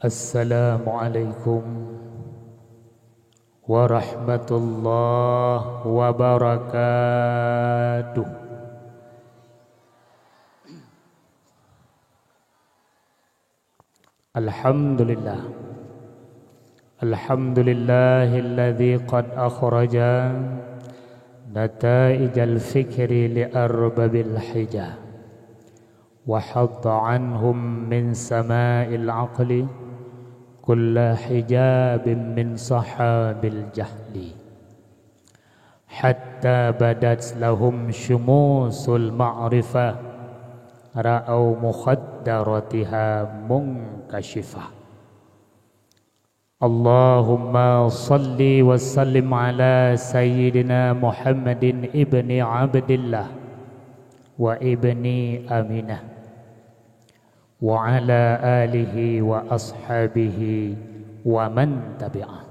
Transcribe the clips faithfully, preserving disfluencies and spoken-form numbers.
Assalamualaikum warahmatullahi wabarakatuh. Alhamdulillah. Alhamdulillahilladzi qad akhraja nataijal fikri li arbabil hija. Wa hadda anhum min sama'il aqli kulla hijabin min sahabil jahli. Hatta badat lahum syumusul ma'rifah, ra'au mukhaddaratiha munkashifah. Allahumma salli wa sallim ala sayyidina Muhammadin ibni Abdillah wa ibni Aminah, wa ala alihi wa ashabihi wa man tabi'ah.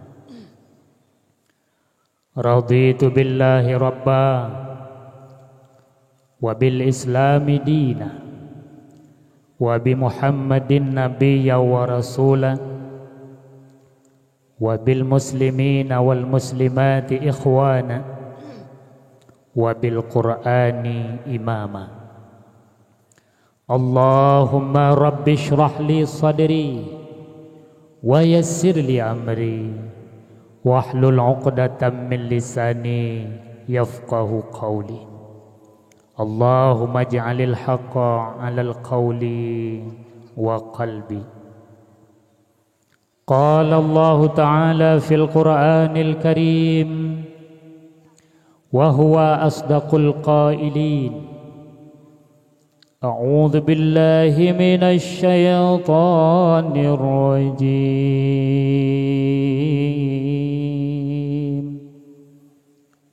Raditu billahi rabba, wa bil islami dina, wa bi Muhammadin nabiyya wa rasula, wa bil muslimina wal muslimati ikhwana, wa bil Qur'ani imama. Allahumma rabbi shrah li sadri wa yassir li amri wahlul 'uqdatam min lisani yafqahu qawli. Allahumma ij'alil haqqa 'alal qawli wa qalbi. Qala Allahu ta'ala fil Qur'anil Karim, wa huwa asdaqul qailin. A'udzu billahi minasy syaithanir rajim.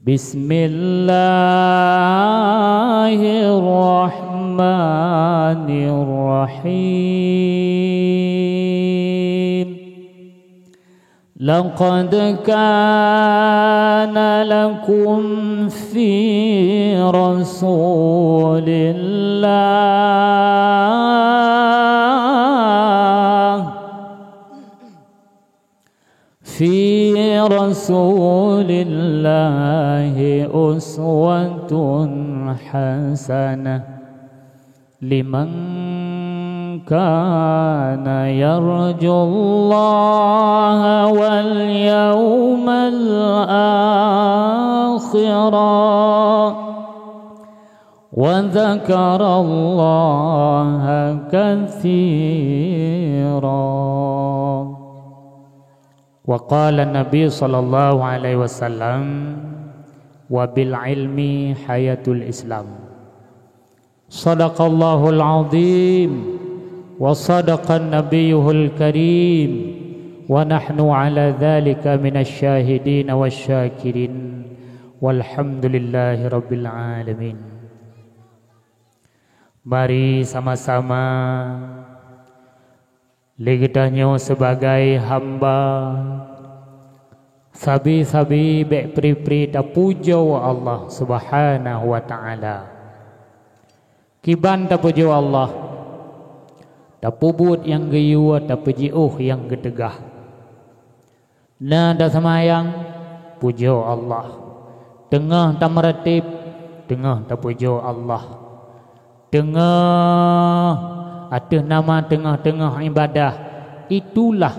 Bismillahirrahmanirrahim. Laqad kana lakum fi Rasulillah Fi Rasulillahi uswatun hasanah liman kana yarjullaha wal yawmal akhira wa dzakarallaha katsira. Wa qala Nabi sallallahu alaihi wasallam, "Wa bil ilmi hayatul Islam." Sadaqallahul azim wa sadaqan nabiyyuhul karim wa nahnu ala dzalika minasy syahidin wasyakirin walhamdulillahi rabbil alamin. Mari sama-sama lé geutanyoe sibagai hamba, sabe-sabe bék pri-pri tapujoe Allah Subhanahu wa Ta'ala. Kiban tapujoe Allah, tapeubuet nyang geuyue, tapeujiôh nyang geuteugah. Na taseumayang, pujoe Allah. Teungoh tameuratéb, teungoh tapujoe Allah. Teungoh ateueh nama teungoh-teungoh iébadah, itulah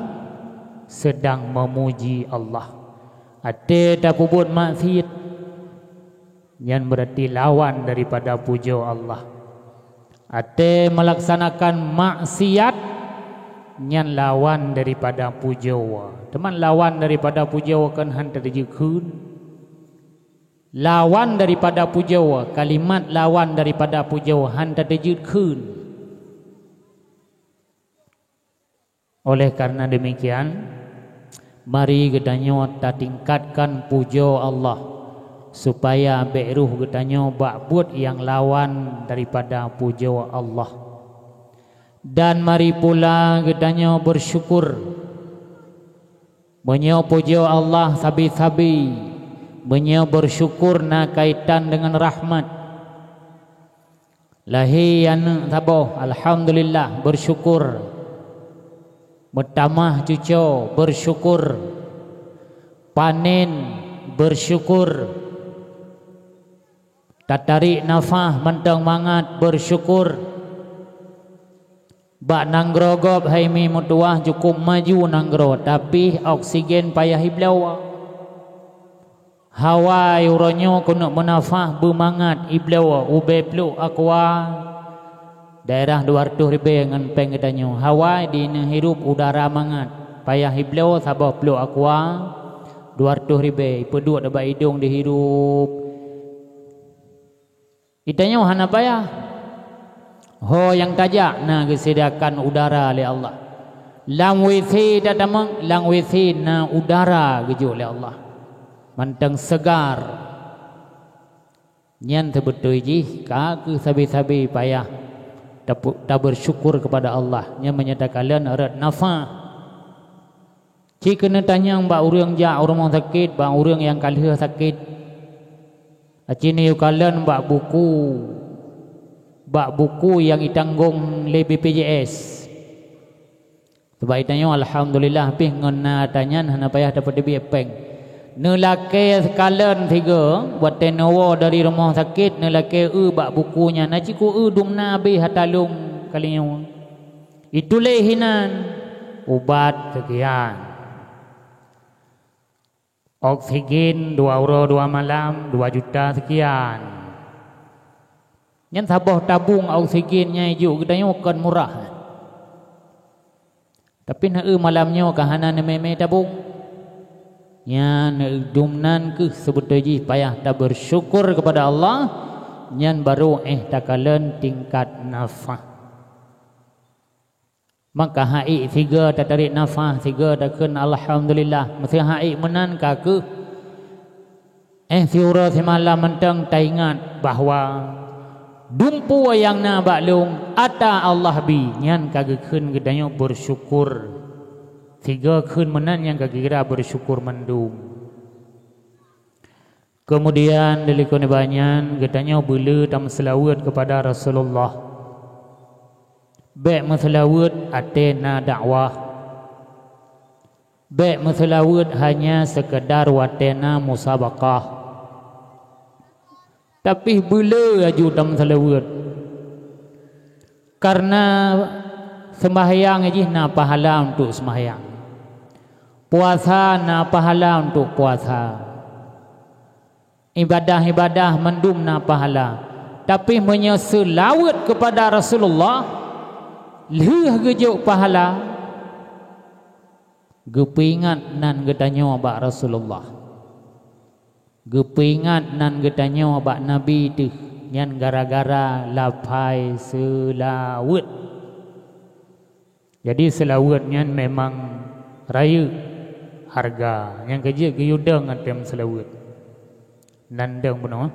seudang meumuji Allah. Até tapeubuet maksiet, nyan beurati lawan daripada pujoe Allah. Até meulaksanakan maksiat, nyan lawan daripada pujoe. Teuma lawan daripada pujoe kon hán tateujeuet kheun. Lawan daripada pujoe, kalimat lawan daripada pujoe hán tateujeuet kheun. Oleh karena demikian, mari geutanyoe tatingkatkan pujoe Allah, supaya bék roh geutanyoe bak buet nyang lawan daripada pujoe Allah. Dan mari pula geutanyoe beusyukur. Meunyoe pujoe Allah sabe-sabe, meunyoe beusyukur na kaitan deungon rahmat, lahé aneuëk saboh, alhamdulillah, beusyukur. Meutamah cuco, bersyukur. Panen, bersyukur. Tatarék nafah mantong mangat, bersyukur. Bak nanggroe gob hai mi meutuwah cukup maju nanggroe, tapi oksigen payah ibloe. Hawa uroe nyoe keuneuk meunafah beumangat ibloe ubé pluek aqua daerah dua reutôh ribée ngon péng geutanyoe. Hawa di neuhirup udara mangat, payah ibloe saboh pluek aqua dua reutôh ribée, ipeuduek bak idong dihirup. Geutanyoe hana payah. Ho nyang tajak na geusediakan udara lé Allah. Lam WC tatamong, lam WC na udara geujok lé Allah. Mantong segar. Nyan seubeutôi jih ka keuh sabe-sabe payah tapu-, tabersyukur keupada Allah. Nyan meunyoe takalon rot nafah. Ci keuneuk tanyong bak ureuëng jak u rumoh sakét, bak ureuëng nyang ka lheueh sakét. Aci neuyue kalon bak buku, bak buku nyang itanggong lé B P J S. Sabab geutanyoe alhamdulillah pih ngon na ata nyan hana payah tapeuteubiet péng. Neulakée kalon sigoe, watée neuwoe dari rumoh sakét, neulakée eu bak buku nyan, na cit ku eu dumna abéh ata lôn kali nyoe. Ituléh hinan, ubat seukian. Oksigen dua uroe dua malam, dua juta seukian. Nyan saboh tabung oksigen nyang ijok geutanyoe kon murah. Tapi na eu malam nyoe ka hana neumé-mé tabung. Nyan na eu dumnan keuh seubeutôi jih payah tabersyukur keupada Allah, nyan barô éh takalon tingkat nafah. Maka hai sigoe tatarék nafah, sigoe takheun alhamdulillah. Meuseuh hai meunan ka keuh, éh siuroe simalam mantong taingat bahwa dumpeue nyang na bak lôn ata Allah bi, nyan ka geukheun geutanyoe bersyukur. Sigoe kheun meunan nyang ka geukira bersyukur mandum. Keumudian dilikot nibak nyan geutanyoe beuleu tameuseulaweuet keupada Rasulullah. Bék meuseulaweuet até na dakwah. Bék meuseulaweuet hanya seukeudar watée na musabaqah. Tapi beuleu laju tameuseulaweuet. Kareuna seumbahyang jih na pahala untuk seumbahyang. Puasa na pahala untuk puasa. Ibadah-ibadah mandum na pahala. Tapi meunyoe seulaweuet keupada Rasulullah, lheueh geujok pahala, geupeuingat nan geutanyoe bak Rasulullah. Geupeuingat nan geutanyoe bak Nabi teuh, nyan gara-gara lafai seulaweuet. Jadi seulaweuet nyan memang rayeuk hareuga. Nyang keujeuet geuyue dong ateueh seulaweuet. Nan dong bunoe.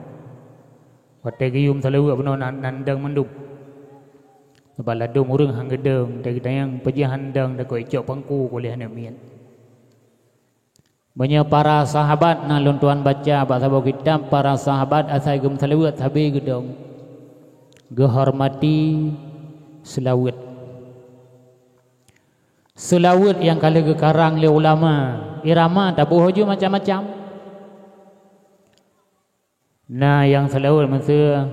Watée geuyue seulaweuet bunoe nan, nan dong mandum. Sabab ladom ureuëng han geudong, teuka nyang peujeuet han dong takot icok pangku kuleh aneuk miet. Meunyoe para sahabat na lôn tuan baca bak saboh kitab, para sahabat asai geumeuseulaweuet sabe geudong, geuhormati seulaweuet. Seulaweuet nyang ka lheueh geukarang lé ulama, irama taboh ju macam-macam. Na nyang seulaweuet meuseu,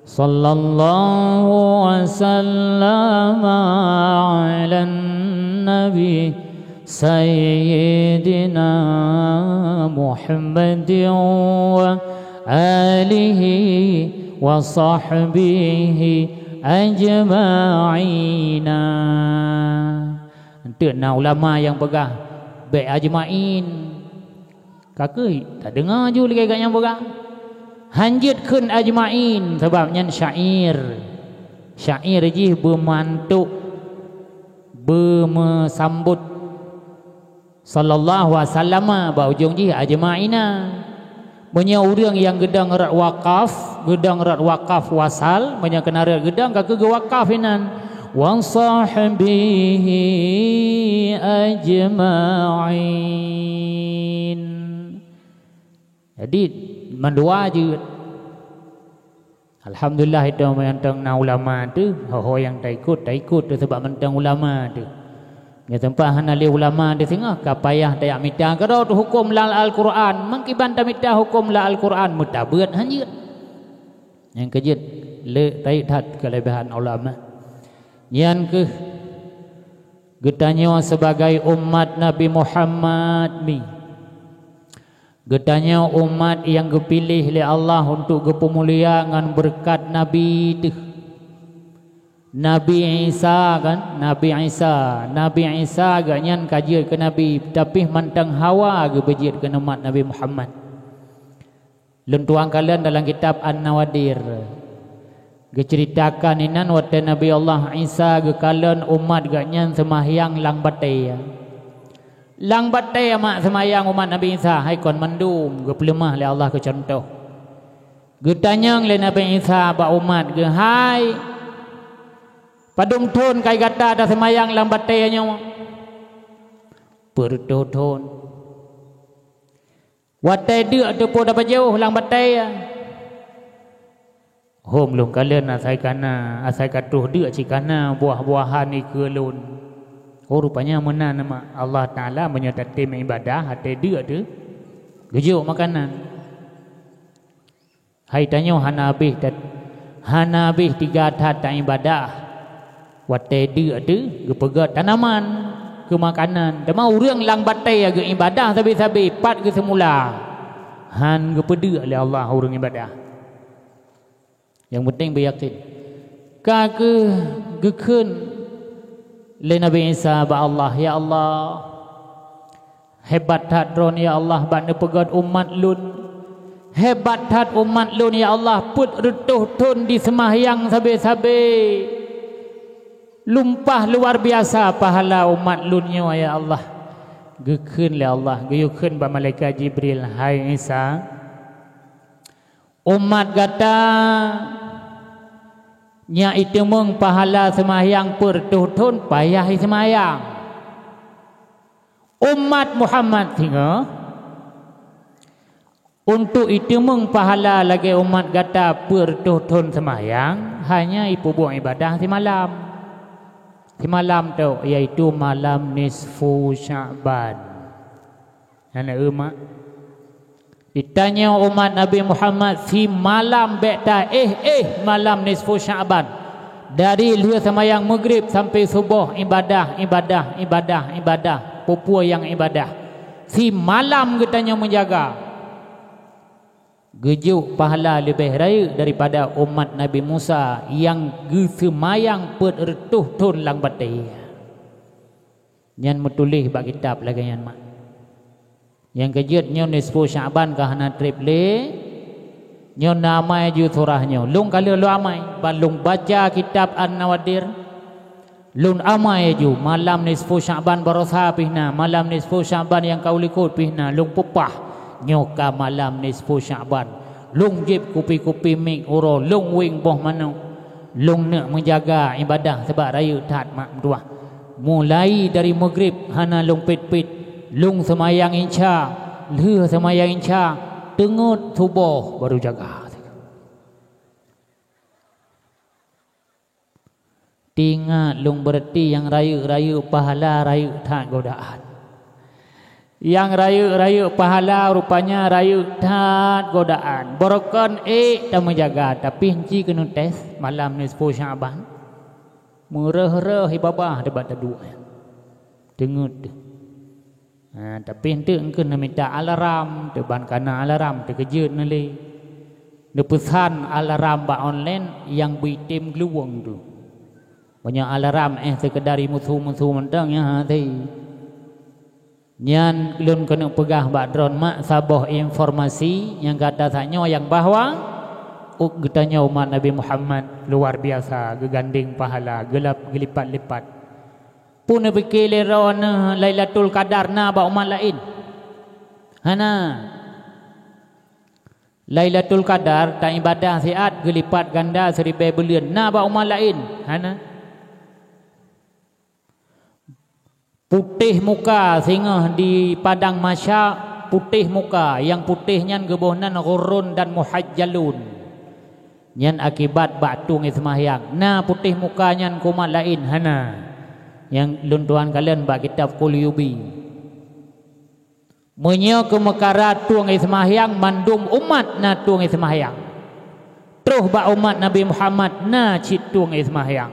"Sallallahu wasallam 'alan nabi sayyidina Muhammadin wa alihi wa sahbihi ajma'ina." Enteuk na ulama nyang peugah, "Bék ajma'in." Ka keuh tadeungoe ju lagée gobnyan peugah. Hanjeuet kheun ajma'in, sabab nyan syair. Syair jih beumantuk, beumeusambot sallallahu wasallam, bak ujong jih ajma'ina. Meunyoe ureuëng nyang geudong rot wakaf, geudong rot wakaf wasal, meunyoe keunan rot geudong, ka keuh geuwakaf inan. "Wa sahbihi ajma'in." Jadi, mandua jeuet. Alhamdulillah, itu mantong na ulama teuh, ho-ho nyang taikot, taikot teuh sabab mantong ulama teuh. Nyang teumpat hana lé ulama di singoh ka payah tajak mita keudroe teuhuköm lam Al-Qur'an, meukiban tamita huköm lam Al-Qur'an meutabeuet hanjeuet. Nyang keujeuet le rayeuk that keuleubehan ulama. Nyan keuh geutanyoe sibagai umat Nabi Muhammad mi. Geutanyoe umat nyang geupiléh lé Allah untuk geupeumulia ngon beureukat Nabi teuh. Nabi Isa kan, Nabi Isa, Nabi Isa geuhnyan ka jeuet keu nabi, tapi mantong hawa geubeujeuet keu umat Nabi Muhammad. Lôn tuang kalon dalam kitab An-Nawadir. Geuceuritakan inan watée Nabi Allah Isa geukalon umat geuhnyan seumahyang lam batée. Lam batée mak seumahyang umat Nabi Isa hai kon mandum geupeuleumah lé Allah keu cuntoh. Geutanyong lé Nabi Isa bak umat geuh, "Hai, padum thon kai gata taseumayang lam batée nyoe?" "Peureutôh thon." "Watée deuk teupeue tapajoh lam batée?" "Hom lôn kalon asai kana, asai ka troh deuk cit kana buah-buahan ikeue lôn." Oh, rupanya meunan mak Allah Taala meunyoe tatem ibadah watée deuk teuh geujok makanan. Hai tanyoe hana habéh that, hana habéh teuga that taibadah. Watée deuk teuh geupeugét tanaman keu makanan, teuma ureuëng lam batée geuibadah sabe-sabe pat geuseumula, hán geupeudeuk lé Allah ureuëng ibadah. Nyang peunteng beuyakén. Ka kheueh geukheun lé Nabi Isa bak Allah, "Ya Allah, hebat that Droen ya Allah bak neupeugét umat lôn. Hebat that umat lôn ya Allah, peuet reutôh thon diseumahyang sabe-sabe. Lumpah luar biasa pahala umat lôn nyoe ya Allah." Geukheun lé Allah, geuyue kheun bak malaikat Jibril, "Hai Isa, umat gata nyang iteumeung pahala seumahyang peuet reutôh thon payah iseumahyang. Umat Muhammad singoh, untuk iteumeung pahala lagée umat gata peuet reutôh thon seumahyang, hanya ipeubuet ibadah simalam. Simalam tok, yaitu malam nisfu Sya'ban." Hana eu mak. Ditanyoe umat Nabi Muhammad simalam bék ta éh-éh malam nisfu Sya'ban. Dari lheueh seumayang Maghrib sampai suboh ibadah, ibadah, ibadah, ibadah. Peue-peue nyang ibadah. Simalam geutanyoe meujaga. Geujok pahala leubeh rayeuk daripada umat Nabi Musa nyang geuseumayang peuet reutôh thon lam batée. Nyan meutuléh bak kitab lagée nyan mak. Nyang keujeuet nyoe nisfu Sya'ban ka hana treb lé. Nyoe na amai ju surah nyoe. Lôn ka lheueh lôn amai. Ban lôn baca kitab An-Nawadir. Lôn amai ju malam nisfu Sya'ban barosa pih na, malam nisfu Sya'ban nyang ka u likot pih na, lôn peupah. Nyoe ka malam nisfu Sya'ban. Lôn jieb kupi-kupi miek uroe, lôn wéng boh manok. Lôn neuk meujaga ibadah sabab rayeuk that mak meutuah. Mulai dari Maghrib hana lôn pét-pét, lôn seumayang Isya, lheueh seumayang Isya, teungeut suboh baru jaga. Tingat lôn beureuti nyang rayeuk-rayeuk pahala rayeuk that godaan. Nyang rayeuk-rayeuk pahala rupanya rayeuk that godaan. Barokon ék tameujaga, tapi hana keuneuk tes malam nisfu Sya'ban. Meureuh-reuh ié babah teuh bak taduek. Teungeut teuh. Ha, tapi eunteuk keuneuk neumita alarm, teuban kana alarm, teukeujeuet neuh lé. Neupeusan alarm bak online nyang beuitem geuleubong teuh. Meunyoe alarm éh seukeudari musu-musu mantong nyan hase. Nyan lôn keuneuk peugah bak droen mak saboh informasi nyang gata tanyoe nyang bahwa geutanyoe umat Nabi Muhammad luar biasa geugandeng pahala geulap geulipat-lipat. Peue neupike lé droeneuh Lailatul Qadar na bak umat laén? Hana. Lailatul Qadar taibadah siat geulipat ganda siribée buleuen na bak umat laén? Hana. Putéh muka singoh di padang mahsya, putéh muka, nyang putéh nyan geuboh nan ghurrun dan muhajjalun. Nyan akibat bak tueng seumahyang. Na putéh muka nyan keu umat laén? Hana. Nyang lôn tuan kalon bak kitab Quluyubi. Meunyoe keu meukara tueng seumahyang, mandum umat na tueng seumahyang. Troh bak umat Nabi Muhammad na cit tueng seumahyang.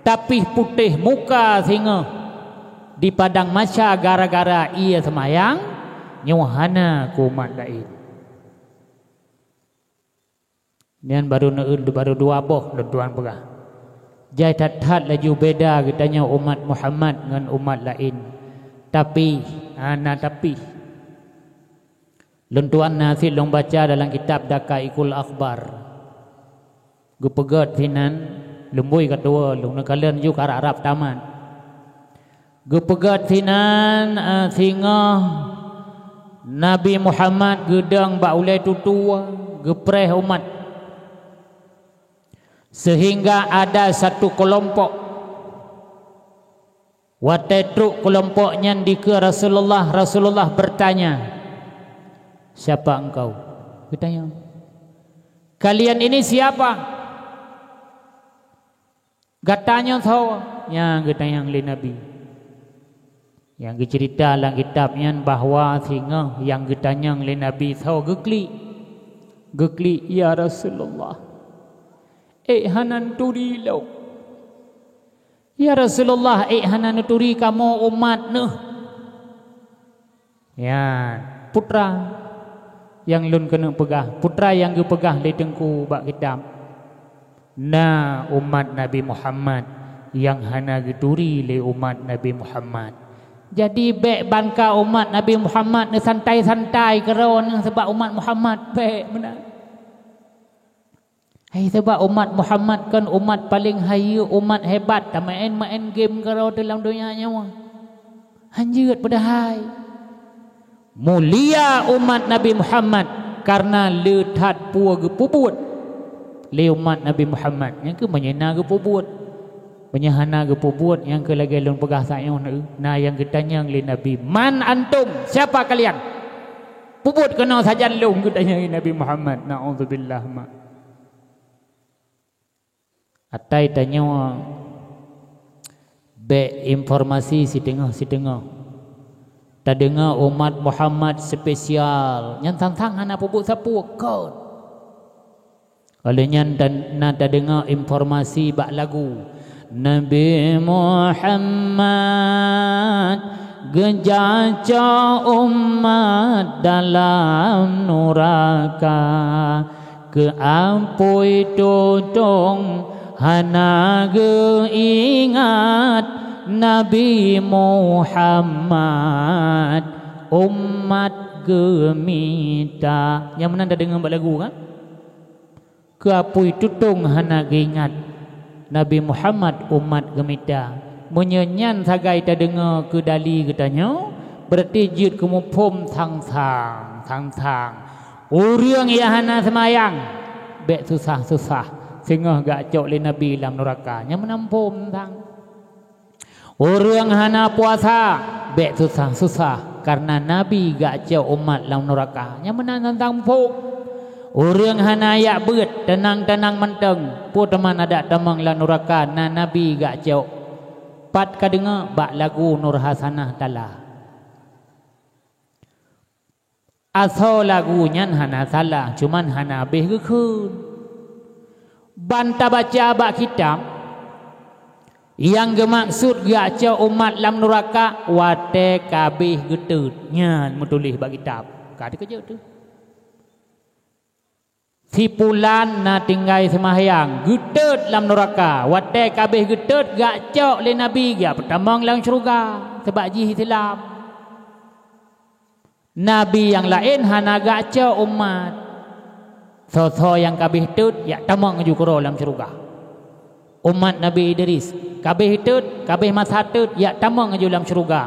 Tapi putéh muka singoh di padang mahsyar gara-gara ie seumahyang, nyoe hana keu umat laén. Nyan barô neueu, barô dua boh lôn tuan peugah. Jai that-that laju beda geutanyoe umat Muhammad ngon umat laén. Tapi, hana tapi. Lôn tuan na cit lôn baca dalam kitab Daqaiqul Akhbar. Geupeugét sinan, lôn bui ka tuwoe, lôn neukalon ju karab-rab tamat. Geupeugét sinan, eh, singoh Nabi Muhammad geudong bak ulée tutue, geupreh umat. Sehingga ada satu kelompok. Watée trok kelompok nyan dikeue Rasulullah, Rasulullah bertanya, "Siapa engkau?" Geutanyong. "Kalian ini siapa?" "Gata nyoe soe?" Nyang geutanyong lé Nabi. Nyang geuceurita lam kitab nyan bahwa singoh nyang geutanyong lé Nabi soe geuklik. Geuklik, "Ya Rasulullah, ék hana neuturi lom. Ya Rasulullah, ék hana neuturi kamoe umat neuh." Nyan, putra nyang lôn keuneuk peugah, putra nyang geupeugah lé Teungku bak kitab. Na umat Nabi Muhammad nyang hana geuturi lé umat Nabi Muhammad. Jadi, bék bansa umat Nabi Muhammad neusantai-santai keudroe neuh sabab umat Muhammad, bék meunan. Hai, sabab umat Muhammad kon umat paleng hayeue, umat hebat, tameu'en-meu'en game keudroe teuh lam donya nyoe. Hanjeuet, padahai mulia umat Nabi Muhammad kareuna le that peue geupeubuet lé umat Nabi Muhammad. Nyang keuh meunyoe na geupeubuet. Meunyoe hana geupeubuet, nyang keuh lagée lôn peugah saát nyoe, na nyang geutanyong lé Nabi, "Man antum? Siapa kalian?" Peubuet keunoe sajan lôn, geutanyong lé Nabi Muhammad. Na'udzubillah, ma. Atai tanyoe bék informasi siteungoh-siteungoh. Tadeungoe umat Muhammad spesial, nyan sang-sang hana peubuet sapeue kon. Óh lheueh nyan tan-, na tadeungoe informasi bak lagu, "Nabi Muhammad geujak cok umat dalam nuraka." Keu apui tutong hana geuingat, Nabi Muhammad umat geumita. Nyang meunan tadeungoe bak lagu kan? Keu apui tutong hana geuingat, Nabi Muhammad umat geumita. Meunyoe nyan sagai tadeungoe keu dali geutanyoe, beurati jeuet keu muphom sang-sang, sang-sang. Ureuëng nyang hana seumayang, bék susah-susah, singoh geujak cok lé Nabi lam nuraka. Nyang meunan phom sang. Ureuëng hana puasa, bék susah-susah, kareuna Nabi geujak cok umat lam nuraka. Nyang meunan sang-sang phom. Ureuëng hana jak beuet, teunang-teunang mantong, peue teuma na dak tamong lam nuraka, na Nabi geujak cok. Pat kadeungoe bak lagu Nur Hasanah Tala. Asoe lagu nyan hana salah, cuman hana habéh geukheun. Ban tabaca bak kitab, nyang geumaksud geujak cok umat lam nuraka watée ka habéh geutot. Nyan meutuléh bak kitab. Ka teukeujot teuh. Si pulan na tinggai seumahyang, geutot lam nuraka. Watée ka habéh geutot, geujak cok lé Nabi, geujak peutamong lam syeuruga, sabab jih Islam. Nabi nyang laén hana geujak cok umat. Soe-soe nyang ka habéh tot, jak tamong laju keudroe lam syeuruga. Umat Nabi Idris, ka habéh tot, ka habéh masa tot, jak tamong laju lam syeuruga.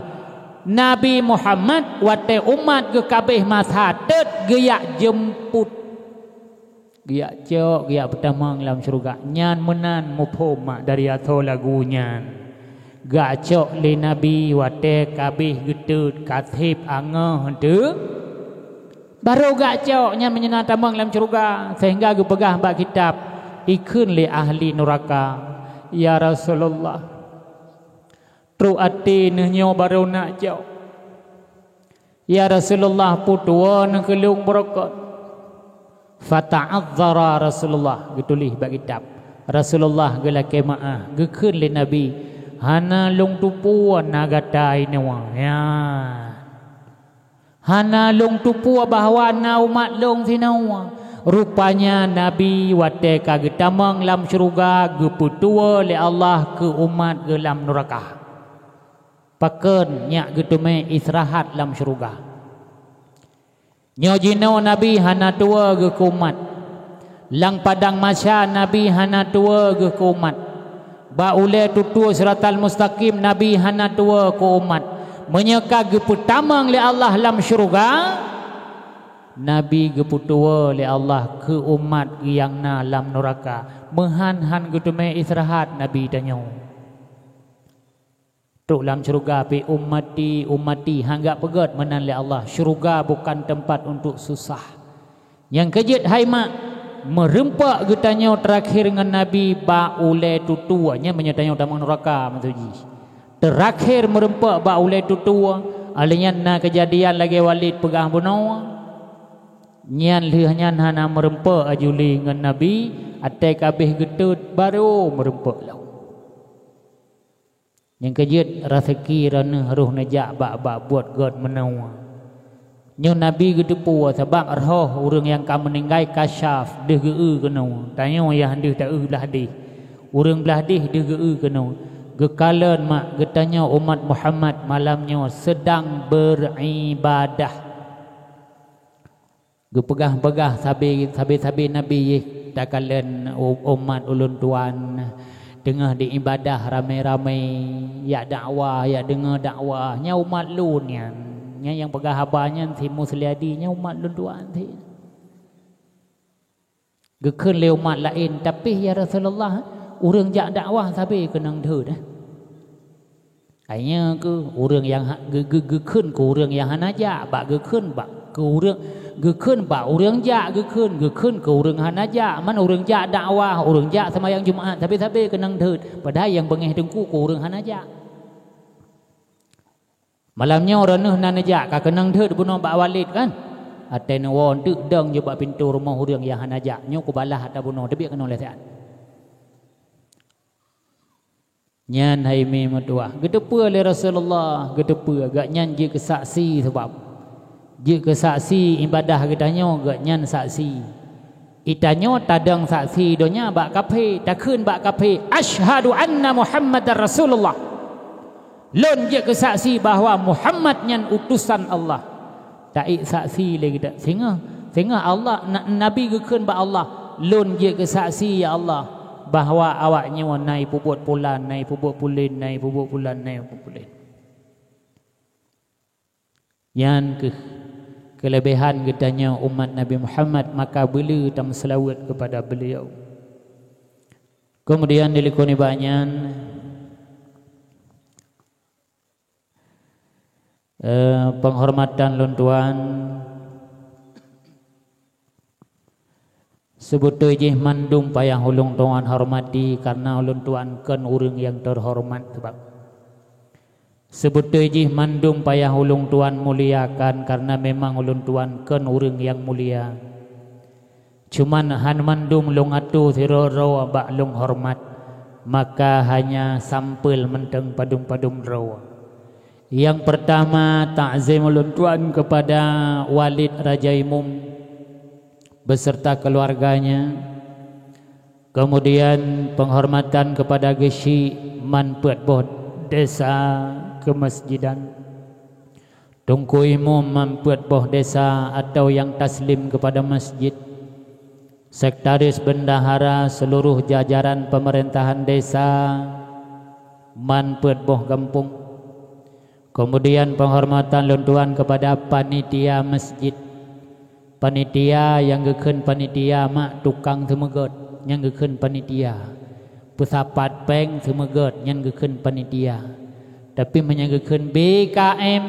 Nabi Muhammad watée umat geuh ka habéh masa tot, geujak jeumput. Geujak cok, geujak peutamong lam syeuruga. Nyan meunan muphom mak dari asoe lagu nyan. Geujak cok lé Nabi watée ka habéh geutot, ka seb angoh teuh. Barô geujak cok nyan meunyoe na tamong lam syeuruga, sehingga geupeugah bak kitab, ikheun lé ahli nuraka, "Ya Rasulullah, Trok até neuh nyoe barô nak cok. "Ya Rasulullah, peutuwo neuh keu lôn beurokot." Fata'adzara Rasulullah, geutuléh bak kitab. Rasulullah geulakée meu'ah, geukheun lé Nabi, "Hana lôn teupeue na gata inoe." Ya. "Hana lôn teupeue bahwa na umat lôn sinoe." Rupanya Nabi watée ka geutamong lam syeuruga geupeutuwo lé Allah keu umat geuh lam nuraka. Pakon nyak geuteumé istirahat lam syeuruga. Nyoe jinoe Nabi hana tuwo geuh keu umat. Lam padang mahsya Nabi hana tuwo geuh keu umat. Bak ulée tutoe siratal mustaqim Nabi hana tuwo keu umat. Meunyoe ka geupeutamong lé Allah lam syeuruga, Nabi geupeutuwo lé Allah keu umat nyang na lam nuraka. Meuhan han geuteumé istirahat Nabi tanyoe. Trok lam syeuruga pih, "Ummati, ummati," han geupeugot meunan lé Allah. Syeuruga bukan teumpat untuk susah. Nyang keujeuet hai mak, meurumpok geutanyoe teurakhir ngon Nabi bak ulée tutoe. Nyan meunyoe tanyoe tamong nuraka maksud jih. Teurakhir meurumpok bak ulée tutoe, alheuh nyan na keujadian lagée Walid peugah bunoe. Nyan lheueh nyan hana meurumpok aju lé ngon Nabi, até ka abéh geutot barô meurumpok lom. Nyang keujeuet raseuki droeneuh roh neujak bak-bak buet gét meunoe. Nyoe Nabi geuteupeue sabab roh ureuëng nyang ka meuninggai kasyaf deuh geu-eu keunoe. Tanyoe nyang deuh ta-eu blaih deh. Ureuëng blaih deh deuh geu-eu keunoe. Geukalon mak geutanyoe umat Muhammad malam nyoe seudang beuribadah. Geupeugah-peugah sabe, sabe-sabe nabi jih takalon u-, umat ulôn tuan teungoh di ibadah ramé-ramé, jak dakwah, jak deungoe dakwah. Nyan umat lôn nyan. Nyan nyang peugah haba nyan si Musliadi, nyan umat lôn tuan si. Geukheun lé umat laén, "Tapi ya Rasulullah, ureuëng jak dakwah sabe keunong deuh dah." Hai nyoe keuh ureuëng nyang ha-, geu-, geu-, geukheun keu ureuëng nyang hana jak, bak geukheun bak keu ureuëng, geukheun bak ureuëng jak geukheun, geukheun keu ureuëng hana jak. Man ureuëng jak dakwah, ureuëng jak seumayang Jumat, sabe-sabe keunong deuh. Padahai nyang beungéh teungku keu ureuëng hana jak. Malam nyoe droeneuh na neujak ka keunong deuh bunoe bak Walid kan? Até neuwoe teuk dong jih bak pintoe rumoh ureuëng nyang hana jak. Nyoe kubalah ata bunoe teubiet keunoe lé siat. Nyan hai mi meutuwah, geuteupeue lé Rasulullah, geuteupeue gobnyan jeuet keu saksi sabab. Jeuet keu saksi ibadah geutanyoe gobnyan saksi. Itanyoe tadong saksi donya bak kaphé, takheun bak kaphé, "Asyhadu anna Muhammadar Rasulullah." Lôn jeuet keu saksi bahwa Muhammad nyan utosan Allah. Taék saksi lé geutanyoe. Singoh, singoh Allah, na-, Nabi geukheun bak Allah, "Lôn jeuet keu saksi, ya Allah, bahwa awaknyoe na ipeubuet pulan, na ipeubuet pulen, na ipeubuet pulan, na ipeubuet pulen." Nyan keuh keuleubehan geutanyoe umat Nabi Muhammad, maka beuleu tameuseulaweuet keupada beliau. Keumudian dilikot nibak nyan, eh, peunghormatan lôn tuan, seubeutôi jih mandum payah ulôn tuan hormati, kareuna ulôn tuan kon ureuëng nyang teuhoreumat sabab. Seubeutôi jih mandum payah ulôn tuan muliakan, kareuna memang ulôn tuan kon ureuëng nyang mulia. Cuman han mandum lôn atoe sidroe-droe bak lôn horeumat, maka hanya sampeul mantong padum-padum droe. Nyang peurtama, takzim ulôn tuan keupada Walid Raja Imum beserta keuluwarganya, keumudian peunghormatan keupada geuchik man peuet boh desa keumeusejidan, Teungku Imum man peuet boh desa atawa nyang taslim keupada masjid, sekretaris bendahara seuluroh jajaran peumeurintah desa man peuet boh gampông, Keumudian peunghormatan lôn tuan keupada panitia masjid. Panitia nyang geukheun panitia mak tukang seumeugét, nyan geukheun panitia. Peusapat péng seumeugét, nyan geukheun panitia. Tapi meunyoe geukheun B K M,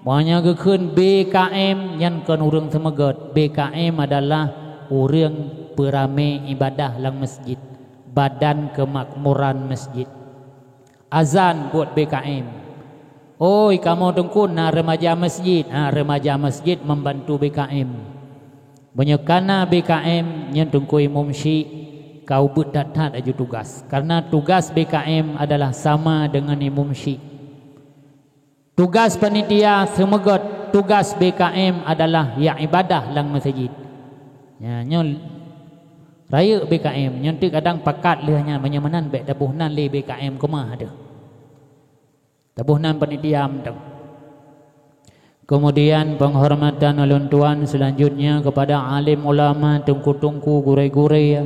meunyoe geukheun B K M, nyan kon ureuëng seumeugét. B K M adalah ureuëng peuramé ibadah lam masjid, Badan Keumakmuran Masjid. Azan buet B K M. Oi, kamoe Teungku na remaja masjid. Ha, remaja masjid membantu B K M. Meunyoe ka na B K M, nyan Teungku Imum Syik ka ubit that-that laju tugas. Karena tugas B K M adalah sama dengan Imum Syik. Tugas panitia seumeugét, tugas B K M adalah ya ibadah lam masjid. Ya, nyoe rayeuk B K M, nyoe teuk kadang pakat lheueh nyan, meunyoe meunan bék taboh nan lé B K M keumah deuh. Taboh nan panitia mantong. Kemudian penghormatan ulôn tuan selanjutnya kepada alim ulama, teungku-teungku, gurée-gurée,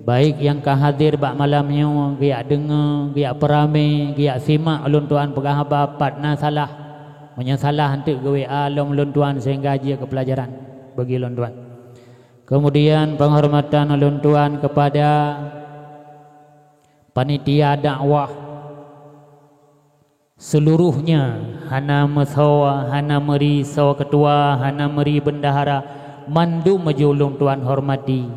baik nyang ka hadir bak malam nyoe, geujak deungoe, geujak peuramé, geujak simak ulôn tuan peugah haba, pat na salah. Meunyoe salah, eunteuk geu-W A lom ulôn tuan sehingga jeuet keu pelajaran bagi ulôn tuan. Kemudian penghormatan ulôn tuan kepada panitia dakwah seluruhnya, hana meusoe, hana meuri soe keutua, hana meuri bendahara, mandum laju ulôn tuan hormati.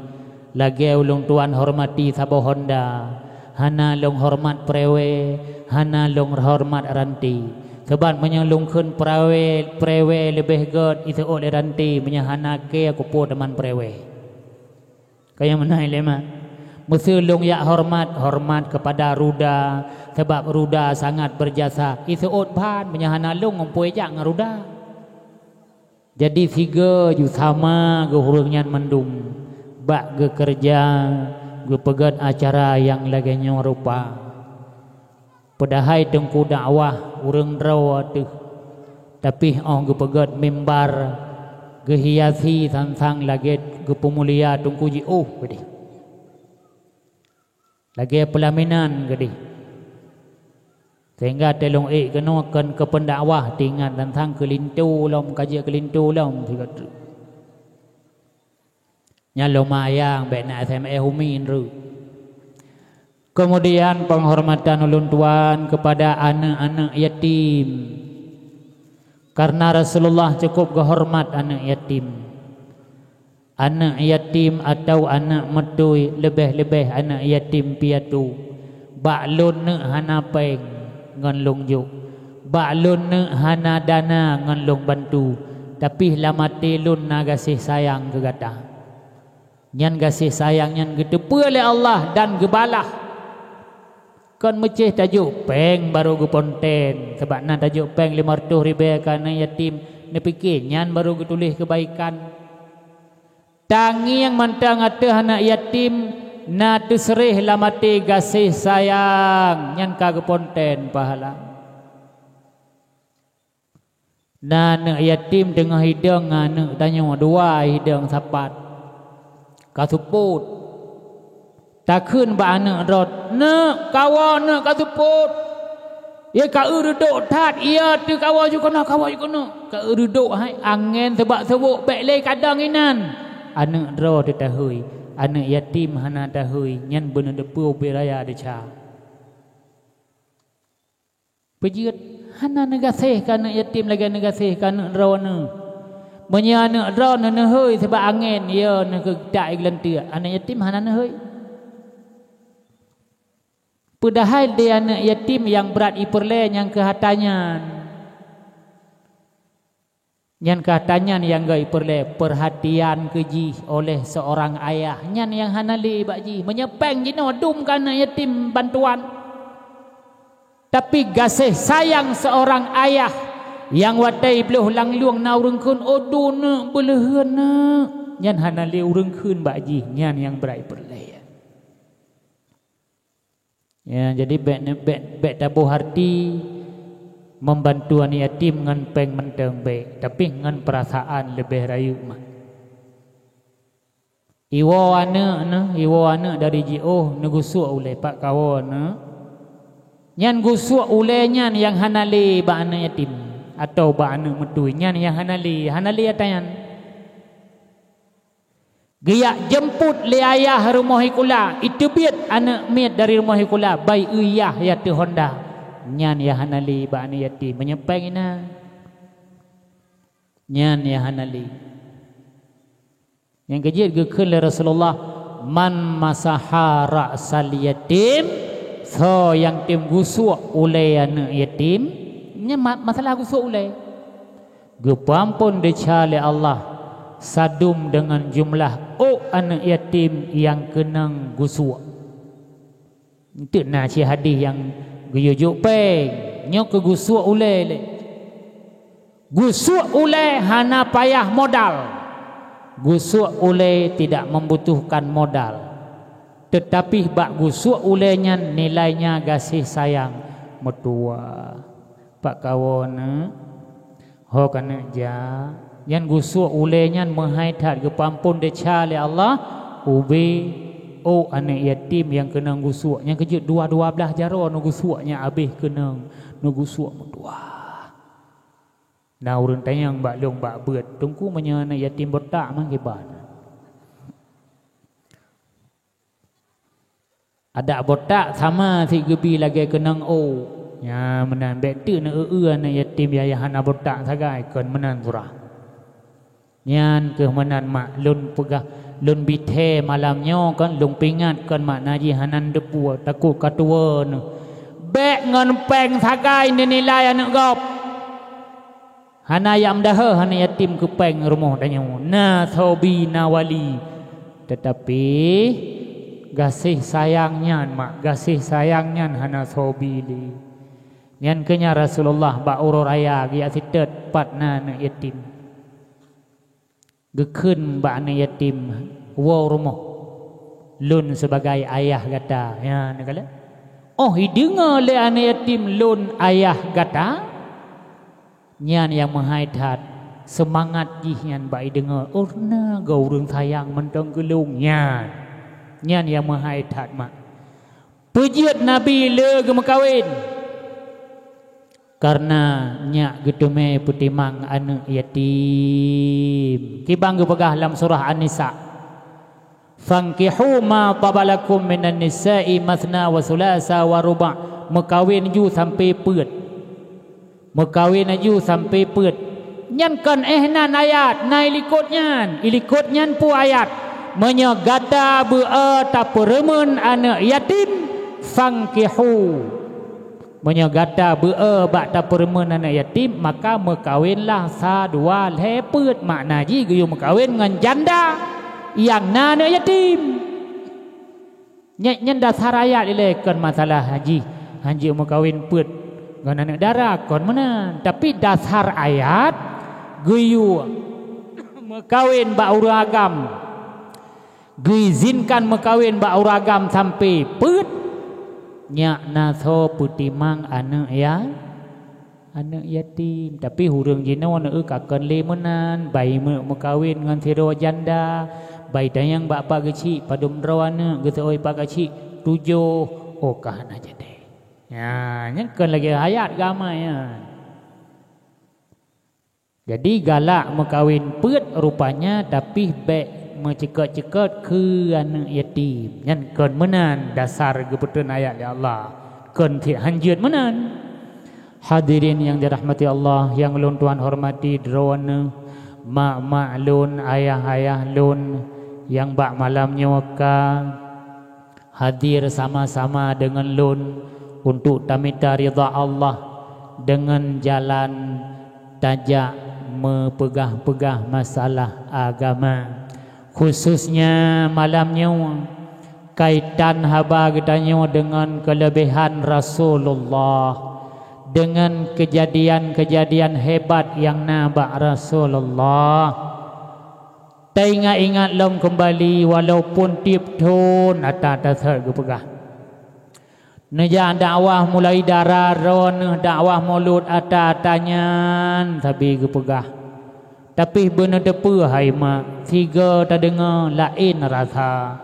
Lagée ulôn tuan hormati saboh honda, hana lôn hormat peurewée, hana lôn hormat ranté. Sabab meunyoe lôn kheun peurewée, peurewée leubeh gét iseuôt lé ranté, meunyoe hana kée kupeue teuma peurewée. Ka nyang meunan lé mak. Meuseu lôn jak hormat, hormat kepada ruda, sabab ruda sangat berjasa. Iseuôt ban meunyoe hana lôn ngon peue jak ngon ruda. Jadi sigoe ju sama geuh ureuëng nyan mandum bak geukeureuja geupeugét acara nyang lagée nyoe rupa. Padahai teungku dakwah ureuëng droe teuh, tapi óh geupeugét mimbar geuhiasi sansang lagée geupeumulia teungku jiôh keudeh, lagée peulaminan keudeh. Sehingga teulông ék keunoe kon keu peundakwah teuingat sansang keu linto lom, ka jeuet keu linto lom sigoe treuk. Nyan lumayan bék na S M S umi nreuek. Kemudian penghormatan ulôn tuan kepada aneuk-aneuk yatim. Karena Rasulullah cukup geuhormat aneuk yatim. Aneuk yatim atau aneuk meutui, leubeh-leubeh aneuk yatim piatu. Bak lôn neuk hana péng ngon lôn jok, bak lôn neuk hana dana ngon lôn bantu, tapi lam até lôn na gaséh sayang keu gata. Nyan gaséh sayang nyan geuteupeue lé Allah dan geubalah. Kon meucéh tajok péng barô geuponten, sabab na tajok péng limong reutôh ribée keu aneuk yatim, neupike nyan barô geutuléh keubaikan. Tangieng mantong ateueh aneuk yatim na teuseureh lam até gaséh sayang, nyan ka geuponten pahala. Na aneuk yatim teungoh hidong ngon aneuk tanyoe dua hidong sapat, ka seupôt. Takheun bak aneuk droe, "Neuk, kawoe neuk ka seupôt." Ye ka eu reudok that, "Iya teuh kawoe ju keunoe, kawoe ju keunoe." Ka eu reudok hai angén seubak seuwok bék lé kadang inan. Aneuk droe teuh tahôi, aneuk yatim hana tahôi, nyan beuneuteupeu ubé raya desya. Peujeuet hana neugaséh keu aneuk yatim lagée neugaséh keu aneuk droe neuh. Meunyoe aneuk droe neuh neuhôi seubak angén, yo neuh keu geutak i geulanteuk, aneuk yatim hana neuhôi. Peudahai di aneuk yatim nyang brat ipeureulée nyang keu hata nyan. Nyan keu hata nyan nyang geuipeureulée peurhatian keu jih oleh seurang ayah, nyan nyang hana lé bak jih. Meunyoe péng jinoe dum keu aneuk yatim bantuan, tapi gaséh sayang seurang ayah nyang watée bloh lam lueng na ureuëng kheun, "Oh, dum neuk beuleuheun neuk," nyan hana lé ureuëng kheun bak jih, nyan nyang brat ipeureulée. Ya, jadi bék, bék, bék taboh arti membantu aneuk yatim ngon péng mantong bék, tapi ngon peurasaan leubeh rayeuk mah. Iwoe aneuk neuh, iwoe aneuk dari jiôh neugusuek ulée pat kawoe neuh. Nyan gusuek ulée nyan nyang hana lé bak aneuk yatim atau bak aneuk meutui, nyan nyang hana lé, hana lé ata nyan. Geujak jeumput lé ayah rumoh sikula, iteubiet aneuk miet dari rumoh sikula, bai eu yah, yah teuh honda. Nyan nyang hana lé bak aneuk yatim, meunyoe péng inan. Nyan nyang hana lé. Nyang keujeuet geukheun lé Rasulullah, "Man masaha ra'sal yatim Soe nyang tem gusok ulée aneuëk yatim, nyan ma-, masalah gusok ulée. Geupeuamphon desya lé Allah sadum deungon jumlah ôk aneuëk yatim nyang keunong gusok. Enteuk na cit hadis nyang geuyue jok péng, nyoe keu gusok ulée lé. Gusok ulée hana payah modal. Gusok ulée tidak membutuhkan modal. Teutapi bak gusok ulée nyan nilainya gaséh sayang meutuwah. Pak kawoe, ho keuneuk jak, nyan gusok ulée nyan meuhai that geupeuamphon desya lé Allah ubé ôk aneuëk yatim nyang keunong gusok. Nyan keujeuet dua, dua blaih jaroe neugusok nyan abéh keunong neugusok meutuwah. Na ureuëng tanyong bak lôn bak beuet, "Teungku, meunyoe aneuëk yatim botak, meukiban?" Adak botak sama sit geubi lagée keunong ôk. Nyan meunan, bék teuk neu-eu-eu aneuëk yatim nyang hana botak sagai, kon meunan surah. Nyan keuh meunan mak, lôn peugah, lôn bi thée malam nyoe kon, lôn peuingat kon makna jih hana neuteupeue, takot ka tuwoe neuh. Bék ngon péng sagai neunilai aneuëk gob. Hana nyang meudaha aneuëk yatim keu péng rumoh tanyoe, na soe bi, na wali. Teutapi gaséh sayang nyan mak, gaséh sayang nyan hana soe bi lé. Nyan keuh nyan Rasulullah bak uroe raya geujak siteut pat na aneuëk yatim. Geukheun bak aneuëk yatim, "Woe rumoh, lôn sibagai ayah gata." Nyan neukalon. Óh ideungoe lé aneuëk yatim, "Lôn ayah gata," nyan nyang meuhai that seumangat jih nyan bak ideungoe, "Oh, na goe ureuëng sayang mantong keu lôn." Nyan, nyan nyang meuhai that mak. Peujeuet Nabi le geumeukawen, kareuna nyak geuteumé peutimang aneuëk yatim. Kiban geupeugah lam surah An-Nisa, "Fankihu ma taba lakum minan nisa'i matsna wa tsulatsa wa ruba'." Meukawen ju sampoe peuet. Meukawen laju sampoe peuet. Nyan kon éh nan ayat, na ilikot nyan. Ilikot nyan peue ayat? "Meunyoe gata beu-e tapeureumeun aneuëk yatim, fankihu." Meunyoe gata beu-e bak tapeureumeun aneuëk yatim, maka meukawenlah sa dua lhée peuet. Makna jih geuyue meukawen ngon janda nyang na aneuëk yatim. Nyan, nyan dasar ayat ilée, kon masalah haji, hanjeuet meukawen peuet ngon aneuëk dara, kon meunan. Tapi dasar ayat geuyue meukawen bak ureuëng agam, geuizinkan meukawen bak ureuëng agam sampoe peuet, nyak na soe peutimang aneuëk ya aneuëk yatim. Tapi ureuëng jinoe neu ka kon lé meunan, bai meu-, meukawen ngon sidroe janda, bai tanyong bak pak geuchik, padum droe aneuëk, geuseuôt pak geuchik, tujoh, oh ka hana jadi. Nyan, nyan kon lagée ayat agama nyan. Jadi galak meukawen peuet rupanya, tapi bék meuceukat-ceukat keu aneuëk yatim. Nyan kon meunan dasar geupeutrön ayat lé Allah. Kon cit hanjeuet meunan. Hadirin nyang dirahmati Allah, nyang lôn tuan hormati droeneuh, mak-mak lôn, ayah-ayah lôn, nyang bak malam nyoe ka hadir sama-sama deungon lôn untuk tamita ridha Allah deungon jalan tajak meupeugah-peugah masalah agama. Khususnya malam nyoe, kaitan haba geutanyoe deungon keuleubehan Rasulullah, deungon keujadian-keujadian hebat nyang na bak Rasulullah. Taingat-ingat lom keumbali, walaupun tieb thon ata tasot geupeugah. Neujak dakwah mulai dara droeneuh dakwah mulod ata-ata nyan sabe geupeugah. Tapi beuneuteupeu hai mak, sigoe tadeungoe laén rasa.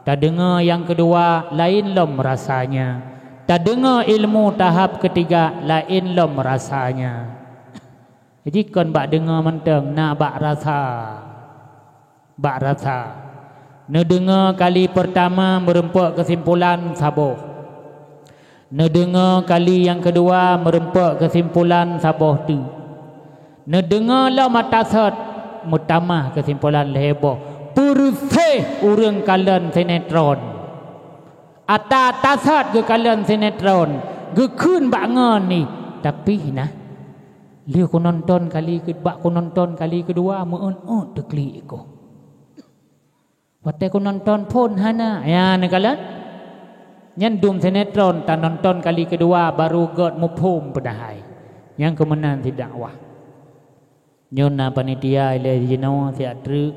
Tadeungoe nyang keudua laén lom rasanya. Tadeungoe ilmu tahap keutiga laén lom rasanya. Jadi kon bak deungoe mantong, na bak rasa. Bak rasa. Neudeungoe kali peurtama meureumpok keusimpulan saboh. Neudeungoe kali nyang keudua meureumpok keusimpulan saboh teuk. Neudeungoe lom ata sot meutamah keusimpulan lhée boh. Peureuseh ureuëng kalon sinetron. Ata tasat geukalon sinetron, geukheun bak ngon ni, tapi nah, lheueh kunonton kali keu-, bak kunonton kali keudua, meu-ôt-ôt teuklik ikoh. Watée kunonton phon hana, ya neukalon. Nyan dum sinetron tanonton kali keudua baru gét muphom peudahai. Nyang keumeunan sidakwah. Nyoe na panitia ilée jinoe siat treuk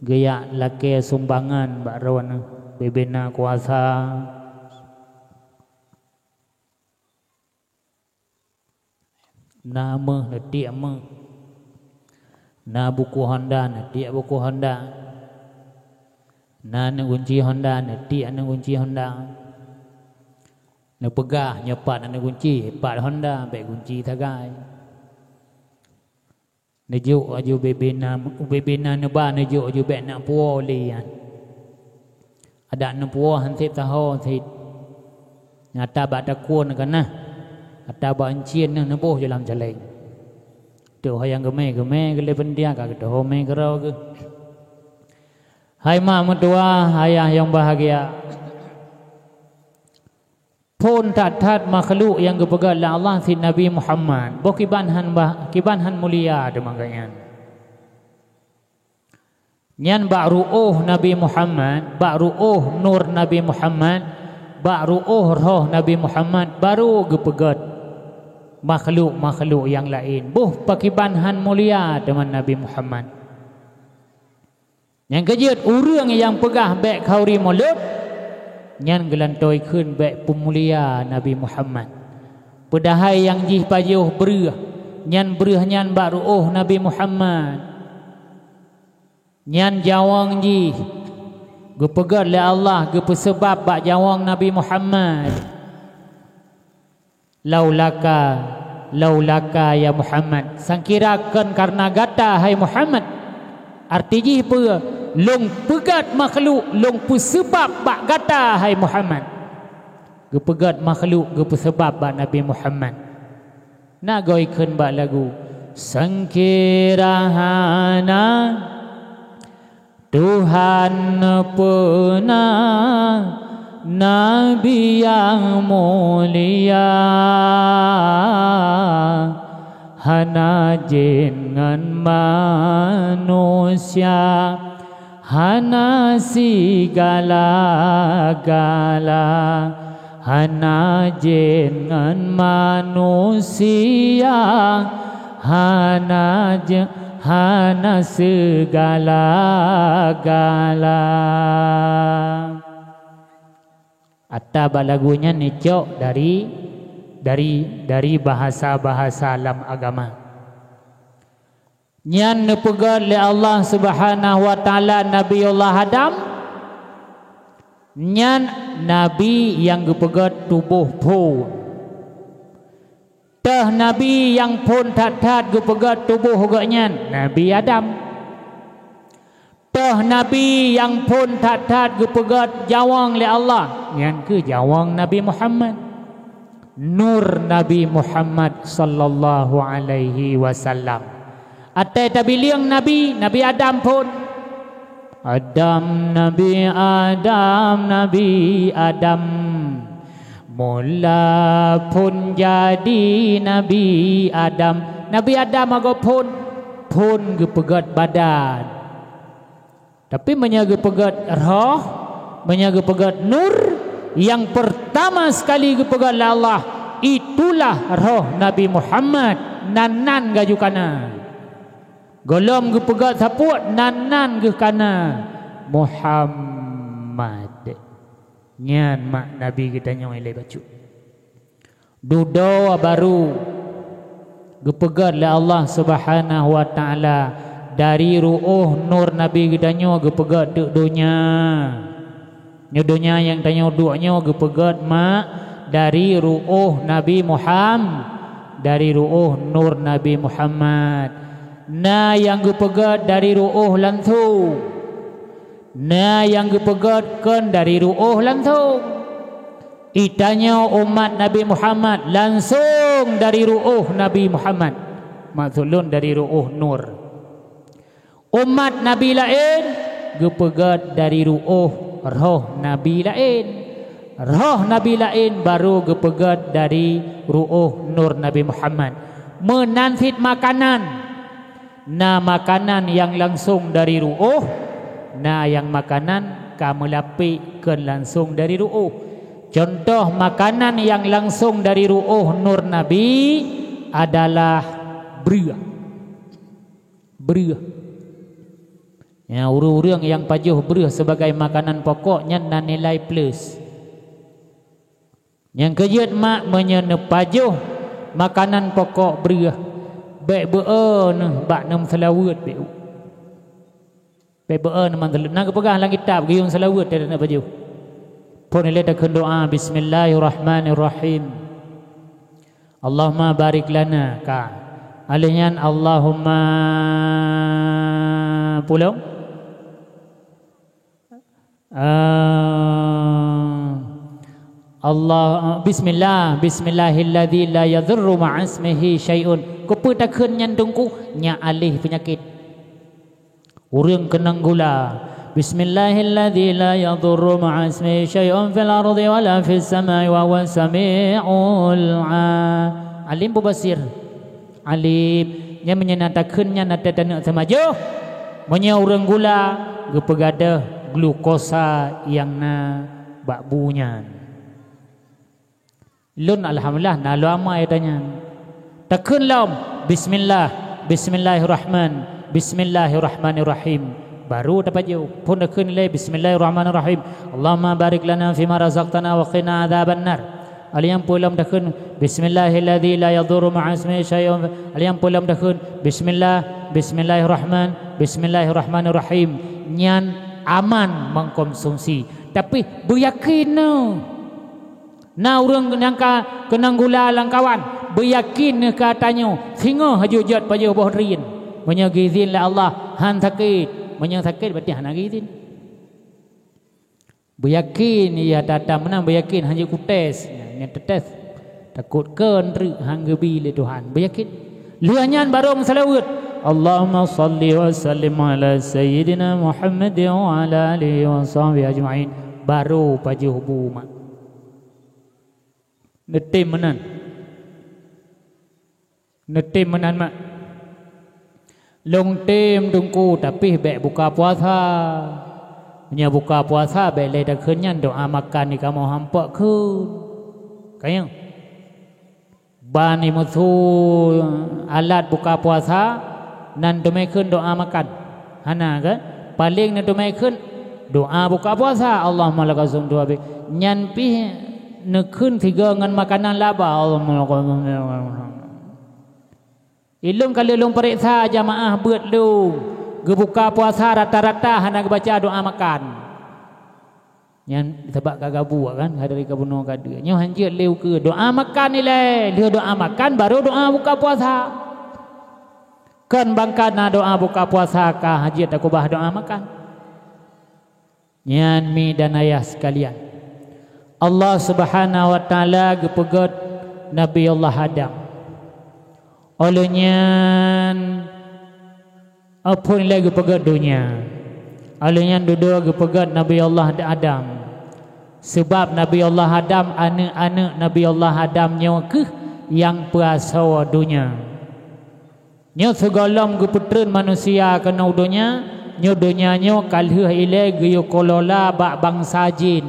geujak lakée sumbangan bak droeneuh, bubena kuasa. Na méuh, neutiek méuh. Na buku Honda, neutiek buku Honda. Na aneuk gunci Honda, neutiek aneuk gunci Honda. Neupeugah nyoe pat aneuk gunci, pat Honda, bék gunci sagai. Neujok laju bubena, bubena neuba neujok laju bék neuk puwoe lé nyan. Adak neuk puwoe han sép taho cit. Nyata bak takue neukeunah, ata bak euncien neuh neuboh di lam caléng. Teuk ho nyang geumé-geumé geulée peunteng ka geutoho mé keudroe geuh. Hai mak meutuwah, ayah nyang bahgia. Phon that-that makhluk nyang geupeugét lé Allah cit Nabi Muhammad, boh kiban han bah, kiban han mulia teuma geuh nyan. Nyan bak ru'uh Nabi Muhammad, bak ru'uh nur Nabi Muhammad, bak ru'uh roh Nabi Muhammad baru geupeugét makhluk-makhluk nyang laén. Boh pakiban han mulia teuma Nabi Muhammad. Nyang keujeuet ureuëng nyang peugah bék khauri mulod, nyan geulantoi kheun bék peumulia Nabi Muhammad. Peudahai nyang jih pajoh breueh, nyan breueh nyan bak ru'uh Nabi Muhammad. Nyan jawöng jih geupeugét lé Allah geupeuseubab bak jawöng Nabi Muhammad. Laulaka, laulaka ya Muhammad, sangkira kon kareuna gata hai Muhammad. Arti jih peue? Lôn peugét makhluk, lôn peuseubab bak gata hai Muhammad. Geupeugét makhluk, geupeuseubab bak Nabi Muhammad. Na goe kheun bak lagu, sangkira hana Tuhan peuna Nabi nyang mulia, hana jén ngon manusia, hana sigala-gala. Hana jén ngon manusia, hana jén, hana sigala-gala. Ata bak lagu nyan neucok dari, dari, dari bahasa-bahasa lam agama. Nyan neupeugét lé Allah Subhanahu wa Taala Nabiullah Adam, nyan nabi nyang geupeugét tuboh phon. Teuh nabi nyang phon that-that geupeugét tuboh gobnyan, Nabi Adam. Teuh nabi nyang phon that-that geupeugét jawöng lé Allah, nyan kheueh jawöng Nabi Muhammad. Nur Nabi Muhammad sallallahu alaihi wasallam. Até tabileung nabi, Nabi Adam phon. Adam, Nabi Adam, Nabi Adam. Mula phon jadi Nabi Adam. Nabi Adam agoe phon, phon geupeugét badan. Tapi meunyoe geupeugét roh, meunyoe geupeugét nur, nyang peurtama sekali geupeugét lé Allah, itulah roh Nabi Muhammad, nan-nan gaju kana. Gohlom geupeugét sapeue, nan-nan geuh kana, Muhammad. Nyan mak Nabi geutanyoe ilée bacut. Dudoe barô geupeugét lé Allah Subhanahu wa Taala dari ru'ôh nur Nabi geutanyoe geupeugét teuk donya. Nyoe donya nyang tanyoe duek nyoe geupeugét mak dari ru'ôh Nabi Muham-, dari ru'ôh nur Nabi Muhammad. Na nyang geupeugét dari ru'ôh langsông. Na nyang geupeugét kon dari ru'ôh langsông. Geutanyoe umat Nabi Muhammad langsông dari ru'ôh Nabi Muhammad. Maksud lôn dari ru'ôh nur. Umat Nabi laén geupeugét dari ru'ôh roh Nabi laén. Roh nabi laén barô geupeugét dari ru'uh nur Nabi Muhammad. Meunan cit makanan. Na makanan nyang langsông dari ru'uh, na nyang makanan ka meulapék keu langsông dari ru'uh. Cuntoh makanan nyang langsông dari ru'uh nur Nabi adalah breueh. Breueh. Ya, ureuëng-ureuëng nyang pajoh breueh sibagai makanan pokok nyan na nilai plus. Nyang keujeuet mak meunyoe neupajoh makanan pokok breueh, bék beu-e neuh bak neumeuseulaweuet bék. Bék beu-e neuh meuseulaweuet. Na geupeugah lam kitab geuyue meuseulaweuet teuh na pajoh. Phon ilée takheun doa, "Bismillahirrahmanirrahim. Allahumma barik lana," ka. Aleh nyan Allahumma pulom. Ah, Allah, bismillah, bismillahilladzi la yadhurru ma'asmihi syai'un. Keupeue takheun nyan teungku? Nyak aleh peunyakét. Ureuëng keunong gula. Bismillahilladzi la yadhurru ma'asmihi syai'un fil ardi wala fis samai wa huwas sami'ul a-, alim mubasir. Alim, nyan meunyoe na takheun nyan até taneuk seumajoh, meunyoe ureuëng gula geupeugadôh glukosa nyang na bak bu nyan. Lôn alhamdulillah na lôn amai tanyan. Takheun lom, bismillah, bismillahirrahman, bismillahirrahmanirrahim. Baru tapajoh, phon takheun ilée bismillahirrahmanirrahim. Allahumma barik lana fima razaqtana wa qina adzabannar. Aleh nyang peulom takheun, bismillahilladzi la yadhurru ma'asmihi syai'un. Aleh nyang peulom takheun, bismillah, bismillahirrahman, bismillahirrahmanirrahim. Nyan aman mengkonsumsi. Tapi beuyakin neuh. Na ureuëng nyang ka keunong gula lam kawan, beuyakin neuh ka tanyoe, singoh haju jot pajoh boh drien. Meunyoe geuizin lé Allah, han sakét. Meunyoe sakét, berarti hana geuizin. Beuyakin, iya, tata meunan beuyakin, hana jeuet kutés. Nyan teutés, takot keu treuk han geubi lé Tuhan. Beuyakin. Lheueh nyan barô meuseulaweuet, "Allahumma shalli wa sallim ala sayyidina Muhammadin wa ala alihi wa sahbihi ajma'in." Barô pajoh bu mak. Neutem meunan. Neutem meunan mak. Lôn tem teungku, tapi bék buka puasa. Meunyoe buka puasa bék lé takheun nyan doa makan di kamoe hampok kheun. Kayang. Ban imeusu alat buka puasa, nan teumé kheun doa makan. Hana kan? Paleng na teumé kheun doa buka puasa, Allahumma lakal sumtu wa bi. Nyan pih neukheun sigoe ngon makanan laba, Allahumma lakal sumtu wa bi. Ilôn ka lheueh lôn pareksa jamaah beuet lôn geubuka puasa rata-rata hana geubaca doa makan. Nyan sabab ka gabuek kan, hadari ka bunoe ka deuek. Nyoe hanjeuet lé ukeue. Doa makan ilée, lheueh doa makan baru doa buka puasa. Kon bangka na doa buka puasa ka hanjeuet takubah doa makan. Nyan mi dan ayah sekalian, Allah Subhanahu wa Taala geupeugét Nabi Allah Adam. Óh lheueh nyan, Aphon ilée geupeugét donya. Óh lheueh nyan dudoe geupeugét Nabi Allah Adam. Seubab Nabi Allah Adam, aneuëk-aneuëk Nabi Allah Adam nyoe kheueh nyang peuasoe donya. Nyoe sigohlom geupeutreun manusia keunoe donya, nyoe donya nyoe ka lheueh ilée geuyue keulola bak bansa jin.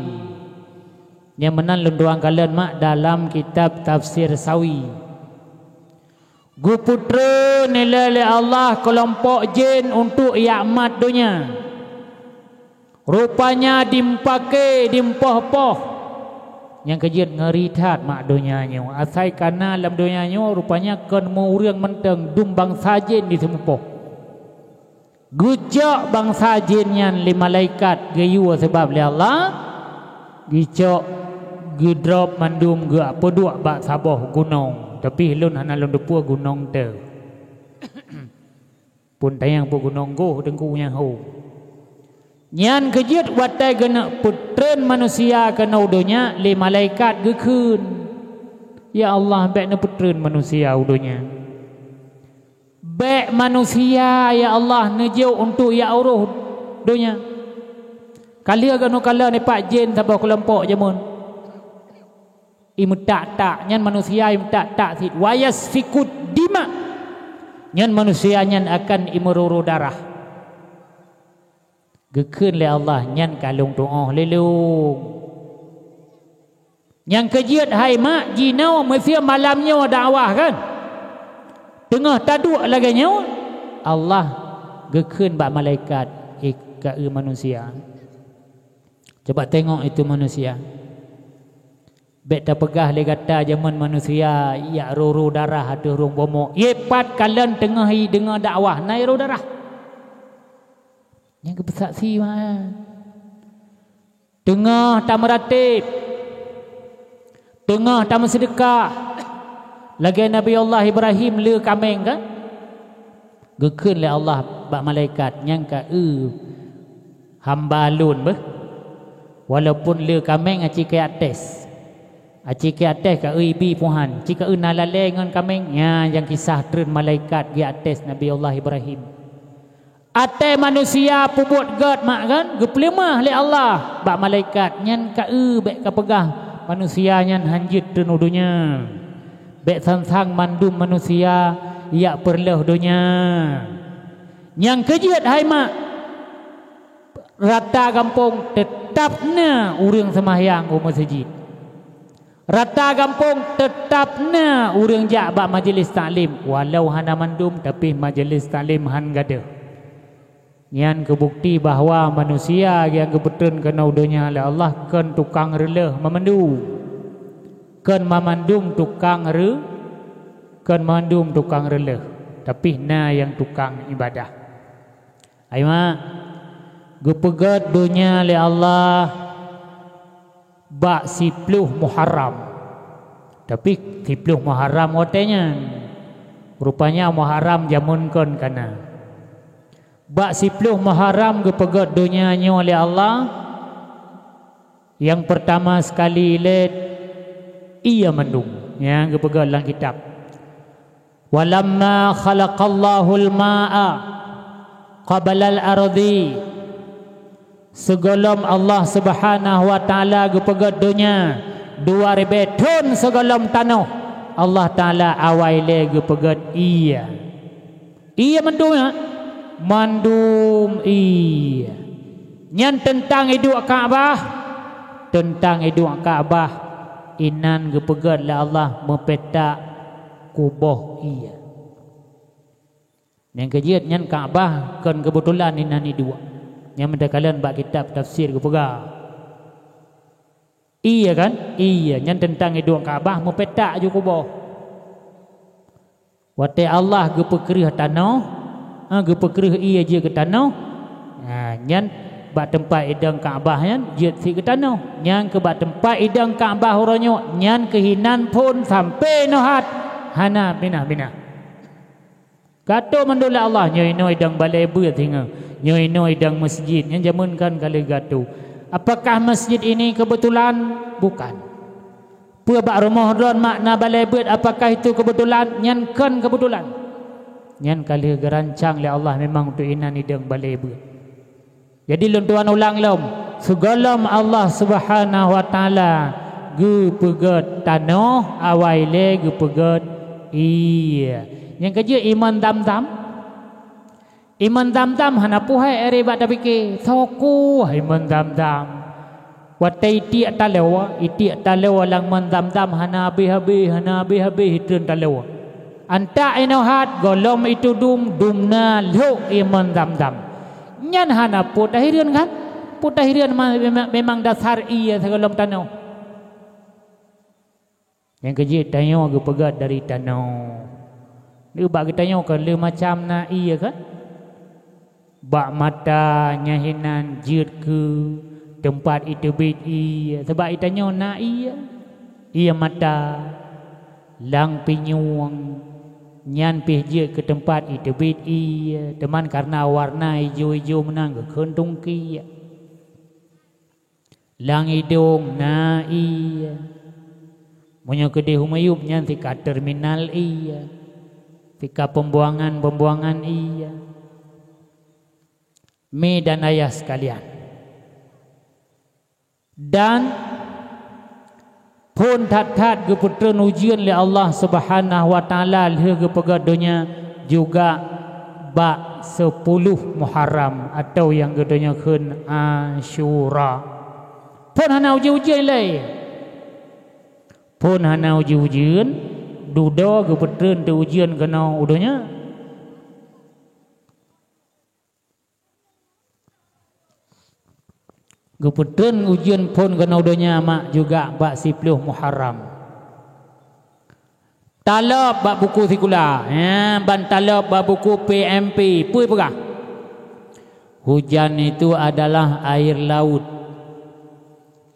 Nyang meunan lôn tuang kalon mak dalam kitab Tafsir Sawi. Geupeutreun ilée lé Allah keulompok jén untuk jak mat donya. Rupanya dimeupaké, dimeupoh-poh. Nyang keujeuet ngeuri that mak donya nyoe. Asai kana lam donya nyoe rupanya kon meu ureuëng mantong, dum bansa jén diseumeupoh. Geucok bansa jén nyan lé malaikat geuyue seubab lé Allah, geucok geudrop mandum geupeuduek bak saboh gunong, tapi lôn hana lôn teupeue gunong teu. Pun tanyong peue gunong goh teungku nyang ho. Nyan keujeuet watée geuneuk peutreun manusia keunoe donya lé malaikat geukheun, "Ya Allah, bék neupeutreun manusia u donya." Bék manusia, ya Allah, neujok untuk jak uroh donya. Ka lheueh geunoe kalon ipak jén saboh keulompok jameun. Imeutak-tak, nyan manusia imeutak-tak cit. Wa yasfikud dima. Nyan manusia nyan akan imeuroro darah. Geukheun lé Allah, nyan ka lôn tuoh lé lôn. Nyang keujeuet hai mak, jinoe meuseu malam nyoe dakwah kan? Teungoh taduek lagée nyoe, Allah geukheun bak malaikat, "Eh, ka eu manusia. Coba tengok itu manusia. Bék tapeugah lé gata jameun manusia jak roro darah ateueh rhueng bomok. Ie pat kalon teungoh i deungoe dakwah, na i roro darah." Nyang geupeusaksi meunan. Teungoh tameuratéb, teungoh tameuseudeukah, lagée Nabi Allah Ibrahim le kaméng kan? Geukheun lé Allah bak malaikat, "Nyang ka eu hamba lôn beuh. Walaupun le kaméng aci keu ates. Aci keu ates ka eu ibi puhan, ci ka eu na lalée ngon kaméng." Nyan nyang kisah treun malaikat geuates Nabi Allah Ibrahim. Até manusia peubuet gét mak kan, geupeuleumah lé Allah bak malaikat, "Nyan ka eu bék kapeugah manusia nyan hanjeuet treun u donya. Bék sang-sang mandum manusia jak peureuloh donya." Nyang keujeuet hai mak, rata gampông teutab na ureuëng seumahyang u meuseujid. Rata gampông teutab na ureuëng jak bak majelis taklim, walau hana mandum, tapi majelis taklim han gadôh. Nyan keu bukeuti bahwa manusia nyang geupeutreun keunoe u donya lé Allah kon tukang reuloh mamandum. Kon mamandum tukang reu-, kon mandum tukang reuloh, tapi na nyang tukang ibadah. Hai mak, geupeugét donya lé Allah bak siploh Muharram. Tapi siploh Muharram watée nyan. Rupanya Muharram jameun kon ka na. Bak siploh Muharram geupeugét donya nyoe lé Allah. Nyang peurtama sekali ilée ie mandum. Nyang geupeugét lam kitab. "Walamma khalaqallahul ma'a qablal ardi." Sigohlom Allah Subhanahu wa Ta'ala geupeugét donya, dua ribée thon sigohlom tanoh, Allah Ta'ala awai lé geupeugét ie. Ie mandum, ya? Mandum ie. Nyan teuntang iduek Ka'bah. Teuntang iduek Ka'bah, inan geupeugét lé Allah meupetak kuboh ie. Nyang keujeuet nyan Ka'bah kon keubeutulan inan iduek. Nyang meutakalon bak kitab tafsir geupeugah. Ie kan? Ie nyan teuntang iduek Ka'bah meupetak ju kuboh. Watée Allah geupeukreueh tanoh, ha, geupeukreueh ie jeuet keu tanoh, ha, nyan bak teumpat idong Ka'bah nyan jeuet cit keu tanoh. Nyan keuh bak teumpat idong Ka'bah uroe nyoe, nyan keuh inan phon sampoe nyoe hat hana pinah-pinah. Geuatoe mandum lé Allah, nyoe inoe idong balée beuet singoh, nyoe inoe idong meuseujid, nyan jameun kan ka lheueh geuatoe. Apakah masjid ini kebetulan? Bukan. Peue bak rumoh droe mak na balée beuet, apakah itu kebetulan? Nyan kon kebetulan. Nyan ka lheueh geurancang lé Allah memang untuk inan idong balée beuet. Jadi lôn tuan ulang lom, sigohlom Allah Subhanahu wa Ta'ala geupeugét tanoh, awai lé geupeugét ie. Nyang keujeuet imeun Zamzam. Imeun Zamzam hana puhai ari bak tapike, soe keuh imeun Zamzam. Watée itiek taloe, itiek taloe lam meun Zamzam hana habéh-habéh, hana habéh-habéh itreun taloe. Antak inoe hat gohlom itudum, dum na lhok imeun Zamzam. Nyan hana peue tahireuen kan? Peue tahireuen ma-, memang, memang dasar ie sigohlom tanoh. Nyang keujeuet tanyoe geupeugét dari tanoh. Nibak geutanyoe kon lheueh macam na ie kan? Bak mata nyan hinan jeuet keu teumpat iteubiet ie, sabab itanyoe na ie, ie mata, lam pinyueng nyan pih jeuet keu teumpat iteubiet ie, teuma kareuna warna ijo-ijo meunan geukheun tungkiek. Lam idong na ie. Meunyoe keudeh u miyueb nyan sika terminal ie, sika pembuangan-pembuangan ie. Mi dan ayah sekalian, dan Phon that-that geupeutreun ujeuen lé Allah Subhanahu wa Taala lheueh geupeugét donya juga bak sepuluh Muharram, atau nyang geutanyoe kheun Asyura. Phon hana ujeuen-ujeuen ilée. Phon hana ujeuen-ujeuen, dudoe geupeutreun teuh ujeuen keunoe u donya. Geupeutreun ujeuen phon keunoe u donya mak juga bak siploh Muharram. Talop bak buku sikula, eh, ban talop bak buku P M P, peue peugah? Hujan itu adalah air laut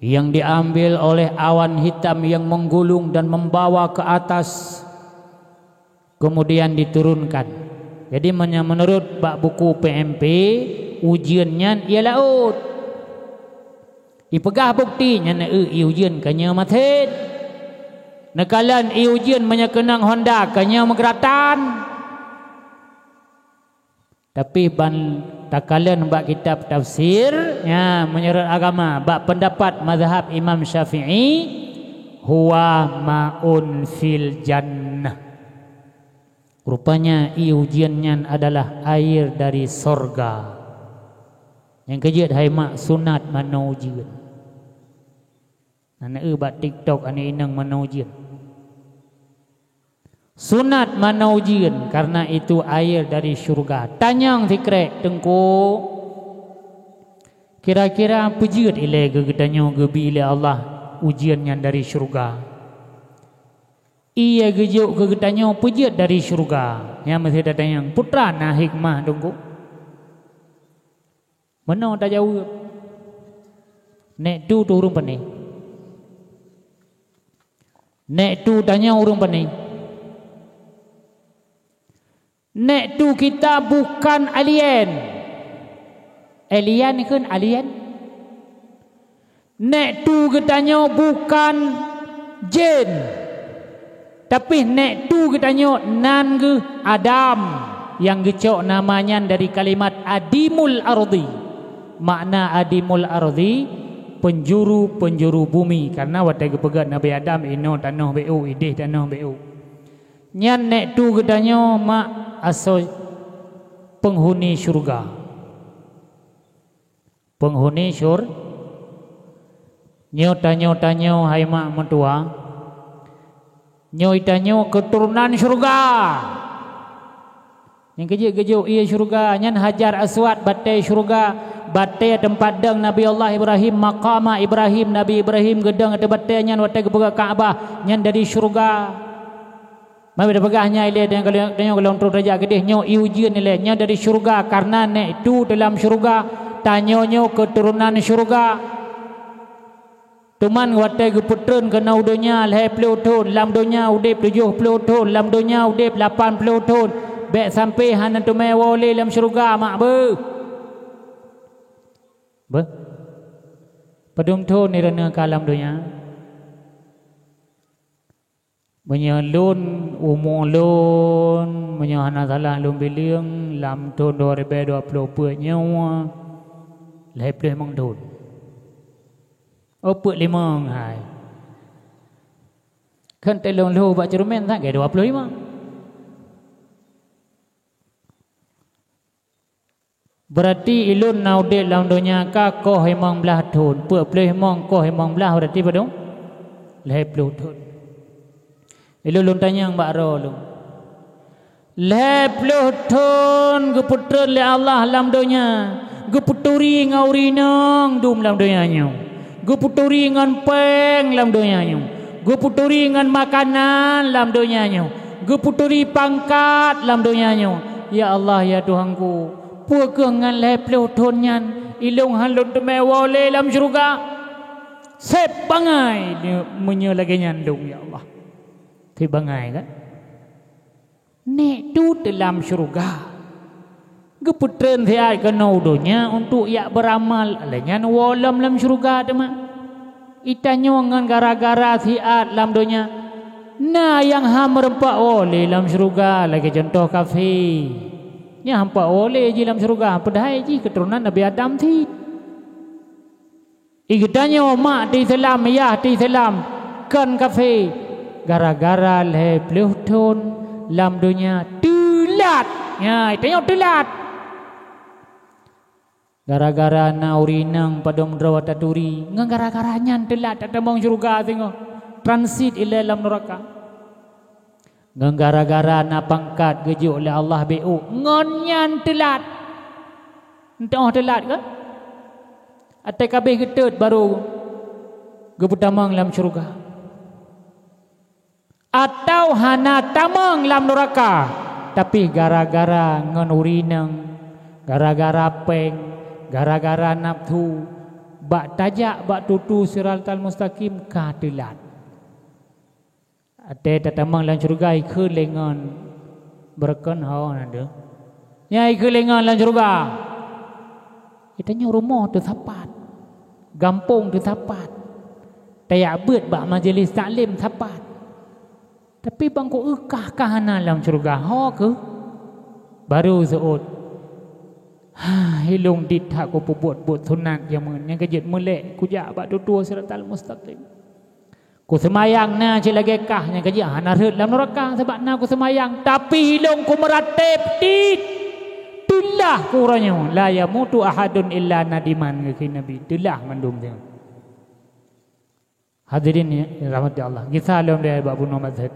yang diambil oleh awan hitam yang menggulung dan membawa ke atas, kemudian diturunkan. Jadi, meunyoe meunurot bak buku P M P, ujeuen nyan ie laôt. Ipeugah bukeuti nyan, eu, ie ujeuen ka nyoe masen. Neukalon ie ujeuen meunyoe keunong honda ka nyoe meugeuratan. Tapi ban takalon bak kitab tafsir, nya, meunurot agama, bak peundapat mazhab Imam Syafi'i, huwa ma'un fil jannah. Rupanya ie ujeuen nyan adalah air dari sorga. Nyang keujeuet hai mak sunat manoe ujeuen. Hana eu bak TikTok aneuk inong manoe ujeuen. Sunat manoe ujeuen karena itu air dari syurga. Tanyong sikrek, Teungku, kira-kira peue jeuet ilée keu geutanyoe geubi lé Allah ujeuen nyan dari syurga? Ie geujok keu geutanyoe peue jeuet dari syurga? Nyan meuseuti tatanyong, peue teuma na hikmah, Teungku? Meunoe tajaweueb. Nek tu tu ureuëng pane? Nek tu tanyoe ureuëng pane? Nek tu kita bukan alien. Alien kheun alien. Nek tu geutanyoe bukan jén, tapi nek tu geutanyoe nan geuh Adam, nyang geucok nama nyan dari kalimat adimul ardi. Makna adimul ardi, penjuru-penjuru bumi, karena watée geupeugét Nabi Adam, inoe tanoh bék u, idéh tanoh bék u. Nyan nek tu geutanyoe mak asoe penghuni syeuruga. Penghuni syur-, nyoe tanyoe-tanyoe hai mak meutuwa, nyoe tanyoe keuturonan syeuruga. Nyang keujeuet geujok ie syeuruga, nyan Hajar Aswad, batée syeuruga, batée teumpat dong Nabi Allah Ibrahim, maqama Ibrahim, Nabi Ibrahim geudong ateueh batée nyan watée geupeugah Ka'bah, nyan dari syeuruga. Meubeudôh peugah nyan ilée, tanyoe golom troh tajak keudeh, nyoe ie ujeuen ilée, nyoe dari syeuruga, kareuna nek tu dalam syeuruga, tanyoe nyoe keuturonan syeuruga. Teuma watée geupeutreun keunoe u donya lhée ploh thon, lam donya udeb tujoh ploh thon, lam donya udeb lapan ploh thon, bék sampoe hana teumé woe lé lam syeuruga mak beuh. Beuh? Padum thon droeneuh ka lam donya? Meunyoe lôn, umu lôn, meunyoe hana salah lôn bileueng, lam thon dua ribée dua ploh peuet nyoe, lhée ploh limong thon. Oh, peuet limong hai. Kan teuh lôn lhôh bak ceureumen sagai dua ploh limong. Beurati ulôn na udeb lam donya ka koh limong blaih thon, peuet ploh limong koh limong blaih beurati padum? Lhée ploh thon. Ilôn lôn tanyong bak droe lôn. Lhée ploh thon geupeutreun lé Allah lam donya, geupeuturi ngon ureuëng inong dum lam donya nyoe. Geupeuturi ngon péng lam donya nyoe, geupeuturi ngon makanan lam donya nyoe, geupeuturi pangkat lam donya nyoe. Ya Allah, ya Tuhanku, peue kheueh ngon lhée ploh thon nyan ilôn hana lôn teumé woe lé lam syeuruga? Seb bangai meunyoe lagée nyan lôn, ya Allah. Seb bangai kan? Nek tu teulam syeuruga. Geupeutreun siat keunoe u donya untuk jak beuramal, lheueh nyan woe lom lam syeuruga teuma. Geutanyoe ngon gara-gara siat lam donya, na nyang han meureumpok woe lé lam syeuruga, lagée cuntoh kafé. Nyan han pok woe lé jih lam syeuruga, padahai jih keuturonan Nabi Adam cit. Geutanyoe mak teuh Islam, yah teuh Islam, Kon kafé, gara-gara lhée ploh thon lam donya teulat. Nya, tanyoe teulat. Gara-gara na ureuëng inong padum droe taturi, ngon gara-gara nyan teulat tatamong syeuruga singoh, transit ilée lam nuraka. Ngon gara-gara na pangkat geujok lé Allah B O, ngon nyan teulat. Entah teulat kan? Até kabeh geutot baru geupeutamong lam syeuruga. Atawa hana tamong lam nuraka, tapi gara-gara ngon ureuëng inong, gara-gara péng, gara-gara nafsu, bak tajak bak tutu siratal mustaqim ka teulat. Até tatamong lam syeuruga ikheun lé ngon beureukan ho na deuh. Nya ikheun lé ngon lam syeuruga. Geutanyoe rumoh teusapat, gampông teusapat, tajak beuet bak majelis taklim sapat. Tapi bangko eukah ka hana lam syeuruga, ho keuh baru seuôt. Ha, ilong dit that kupeubuet buet sunat jameun nyang ka jeuet meulek kujak bak tutu siratal mustaqim. Kuseumayang na cit lagée kah nyang ka jeuet hana rhot lam nuraka sabab na kuseumayang, tapi ilong kumeurateb dit. Teulah ku uroe nyoe, la yamutu ahadun illa nadiman, geukheun Nabi. Teulah mandum nyan. Hadirin yang dirahmati Allah, gisa lom deh bak bunoe mazhab.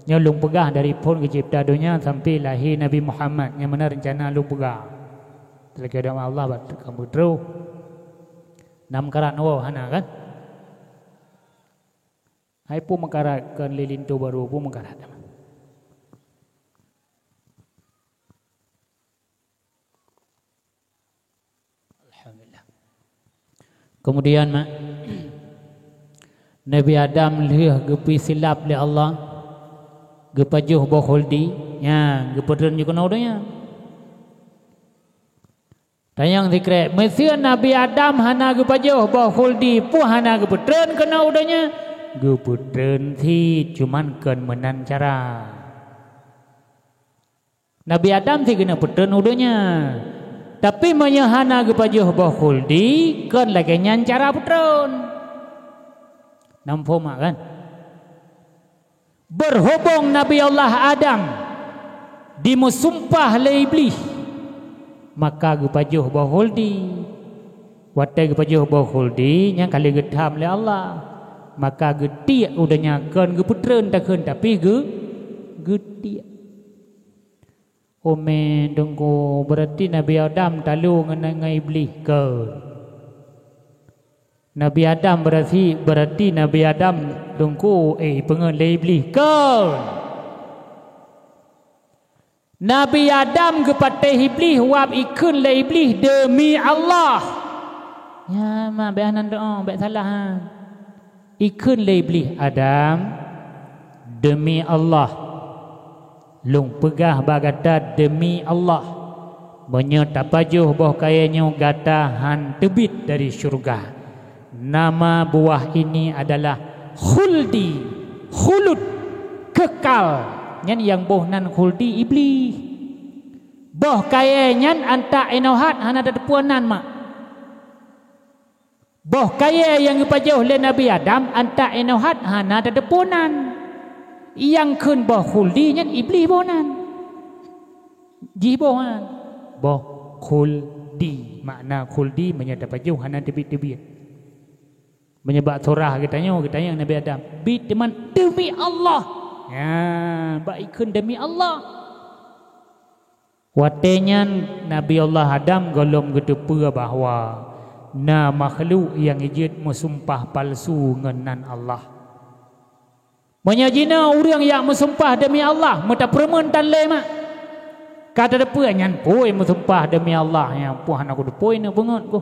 Nyoe lôn peugah dari phon geucebta donya sampai lahé Nabi Muhammad, nyang meunan reuncana lôn peugah. Teuka doa Allah bak kamoe troh. Nam karat woe hana kan? Hai peue meukarat kon lé linto barô peue meukarat. Alhamdulillah. Kemudian mak, Nabi Adam lheueh geupeusilap lé Allah, geupajoh boh khuldi, nya geupeutreun ju keunoe donya. Tanyong sikrek, meuseu Nabi Adam hana geupajoh boh khuldi, peue hana geupeutreun keunoe donya? Geupeutreun cit, cuman kon meunan cara. Nabi Adam cit keuneuk peutreun u donya. Tapi meunyoe hana geupajoh boh khuldi, kon lagée nyan cara peutreun. Namphom mak kan? Berhubung Nabi Allah Adam dimeusumpah lé Iblih, maka geupajoh boh khuldi. Watée geupajoh boh khuldi, nyan ka lheueh geutham lé Allah. Maka geutiek u donya kon geupeutreun takheun, tapi geu-, geutiek. Umé Teungku, berarti Nabi Adam talo ngon, ngon Iblih kon. Nabi Adam berarti, berarti Nabi Adam Teungku, eh, peungeut lé Iblih kon. Nabi Adam geupatéh Iblih wab ikheun lé Iblih demi Allah. Nya ma bék hana doa, bék salah ha. Ikheun lé Iblih, "Adam, demi Allah, lôn peugah bak gata demi Allah, meunyoe tapajoh boh kayée nyoe gata han teubiet dari syeuruga. Nama buah ini adalah khuldi, khulud, kekal." Nyan nyang boh nan khuldi Iblih. Boh kayée nyan antak inoe hat hana tateupeue nan mak. Boh kayée nyang geupajoh lé Nabi Adam antak inoe hat hana tateupeue nan. Nyang kheun boh khuldi nyan Iblih boh nan. Jih boh nan. Boh khuldi. Makna khuldi meunyoe tapajoh hana teubiet-teubiet. Meunyoe bak surah geutanyoe, geutanyong Nabi Adam, "Bit teuma demi Allah." Nya, bak ikheun demi Allah. Watée nyan Nabi Allah Adam gohlom geuteupeue bahwa na makhluk nyang jeuet meusumpah palsu ngon nan Allah. Meunyoe jinoe ureuëng nyang meusumpah demi Allah, meutapeureumeun tan lé mak. Ka tateupeue nyan peue meusumpah demi Allah, nyang peue hana kuteupeue neupeungeut ku.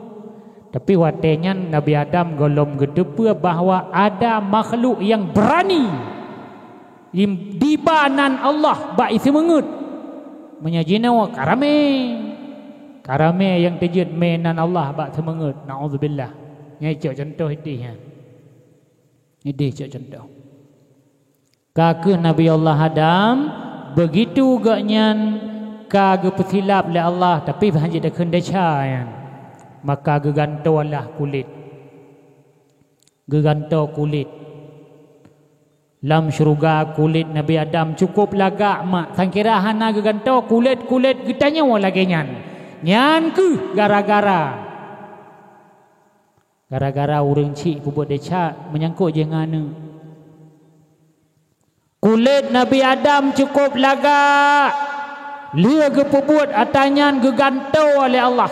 Tapi watée nyan Nabi Adam gohlom geuteupeue bahwa ada makhluk nyang beurani. Im-, diba nan Allah bak iseumeungeut. Meunyoe jinoe ka ramé. Ka ramé nyang teujeuet mé nan Allah bak seumeungeut. Naudzubillah. Nyan cok contoh idéh nyan. Idéh cok contoh. Ka keuh Nabi Allah Adam, begitu gobnyan ka geupeusilap lé Allah, tapi hana jeuet takheun desya nyan. Maka geugantoe lah kulét. Geugantoe kulét. Lam syeuruga kulét Nabi Adam cukôp lagak mak, sangkira hana geugantoe kulét-kulét geutanyoe lagée nyan. Nyan kheueh gara-gara, gara-gara ureuëng chik peubuet desya menyangkot jih ngon aneuëk. Kulét Nabi Adam cukôp lagak, lheueh geupeubuet atra nyan geugantoe lé Allah.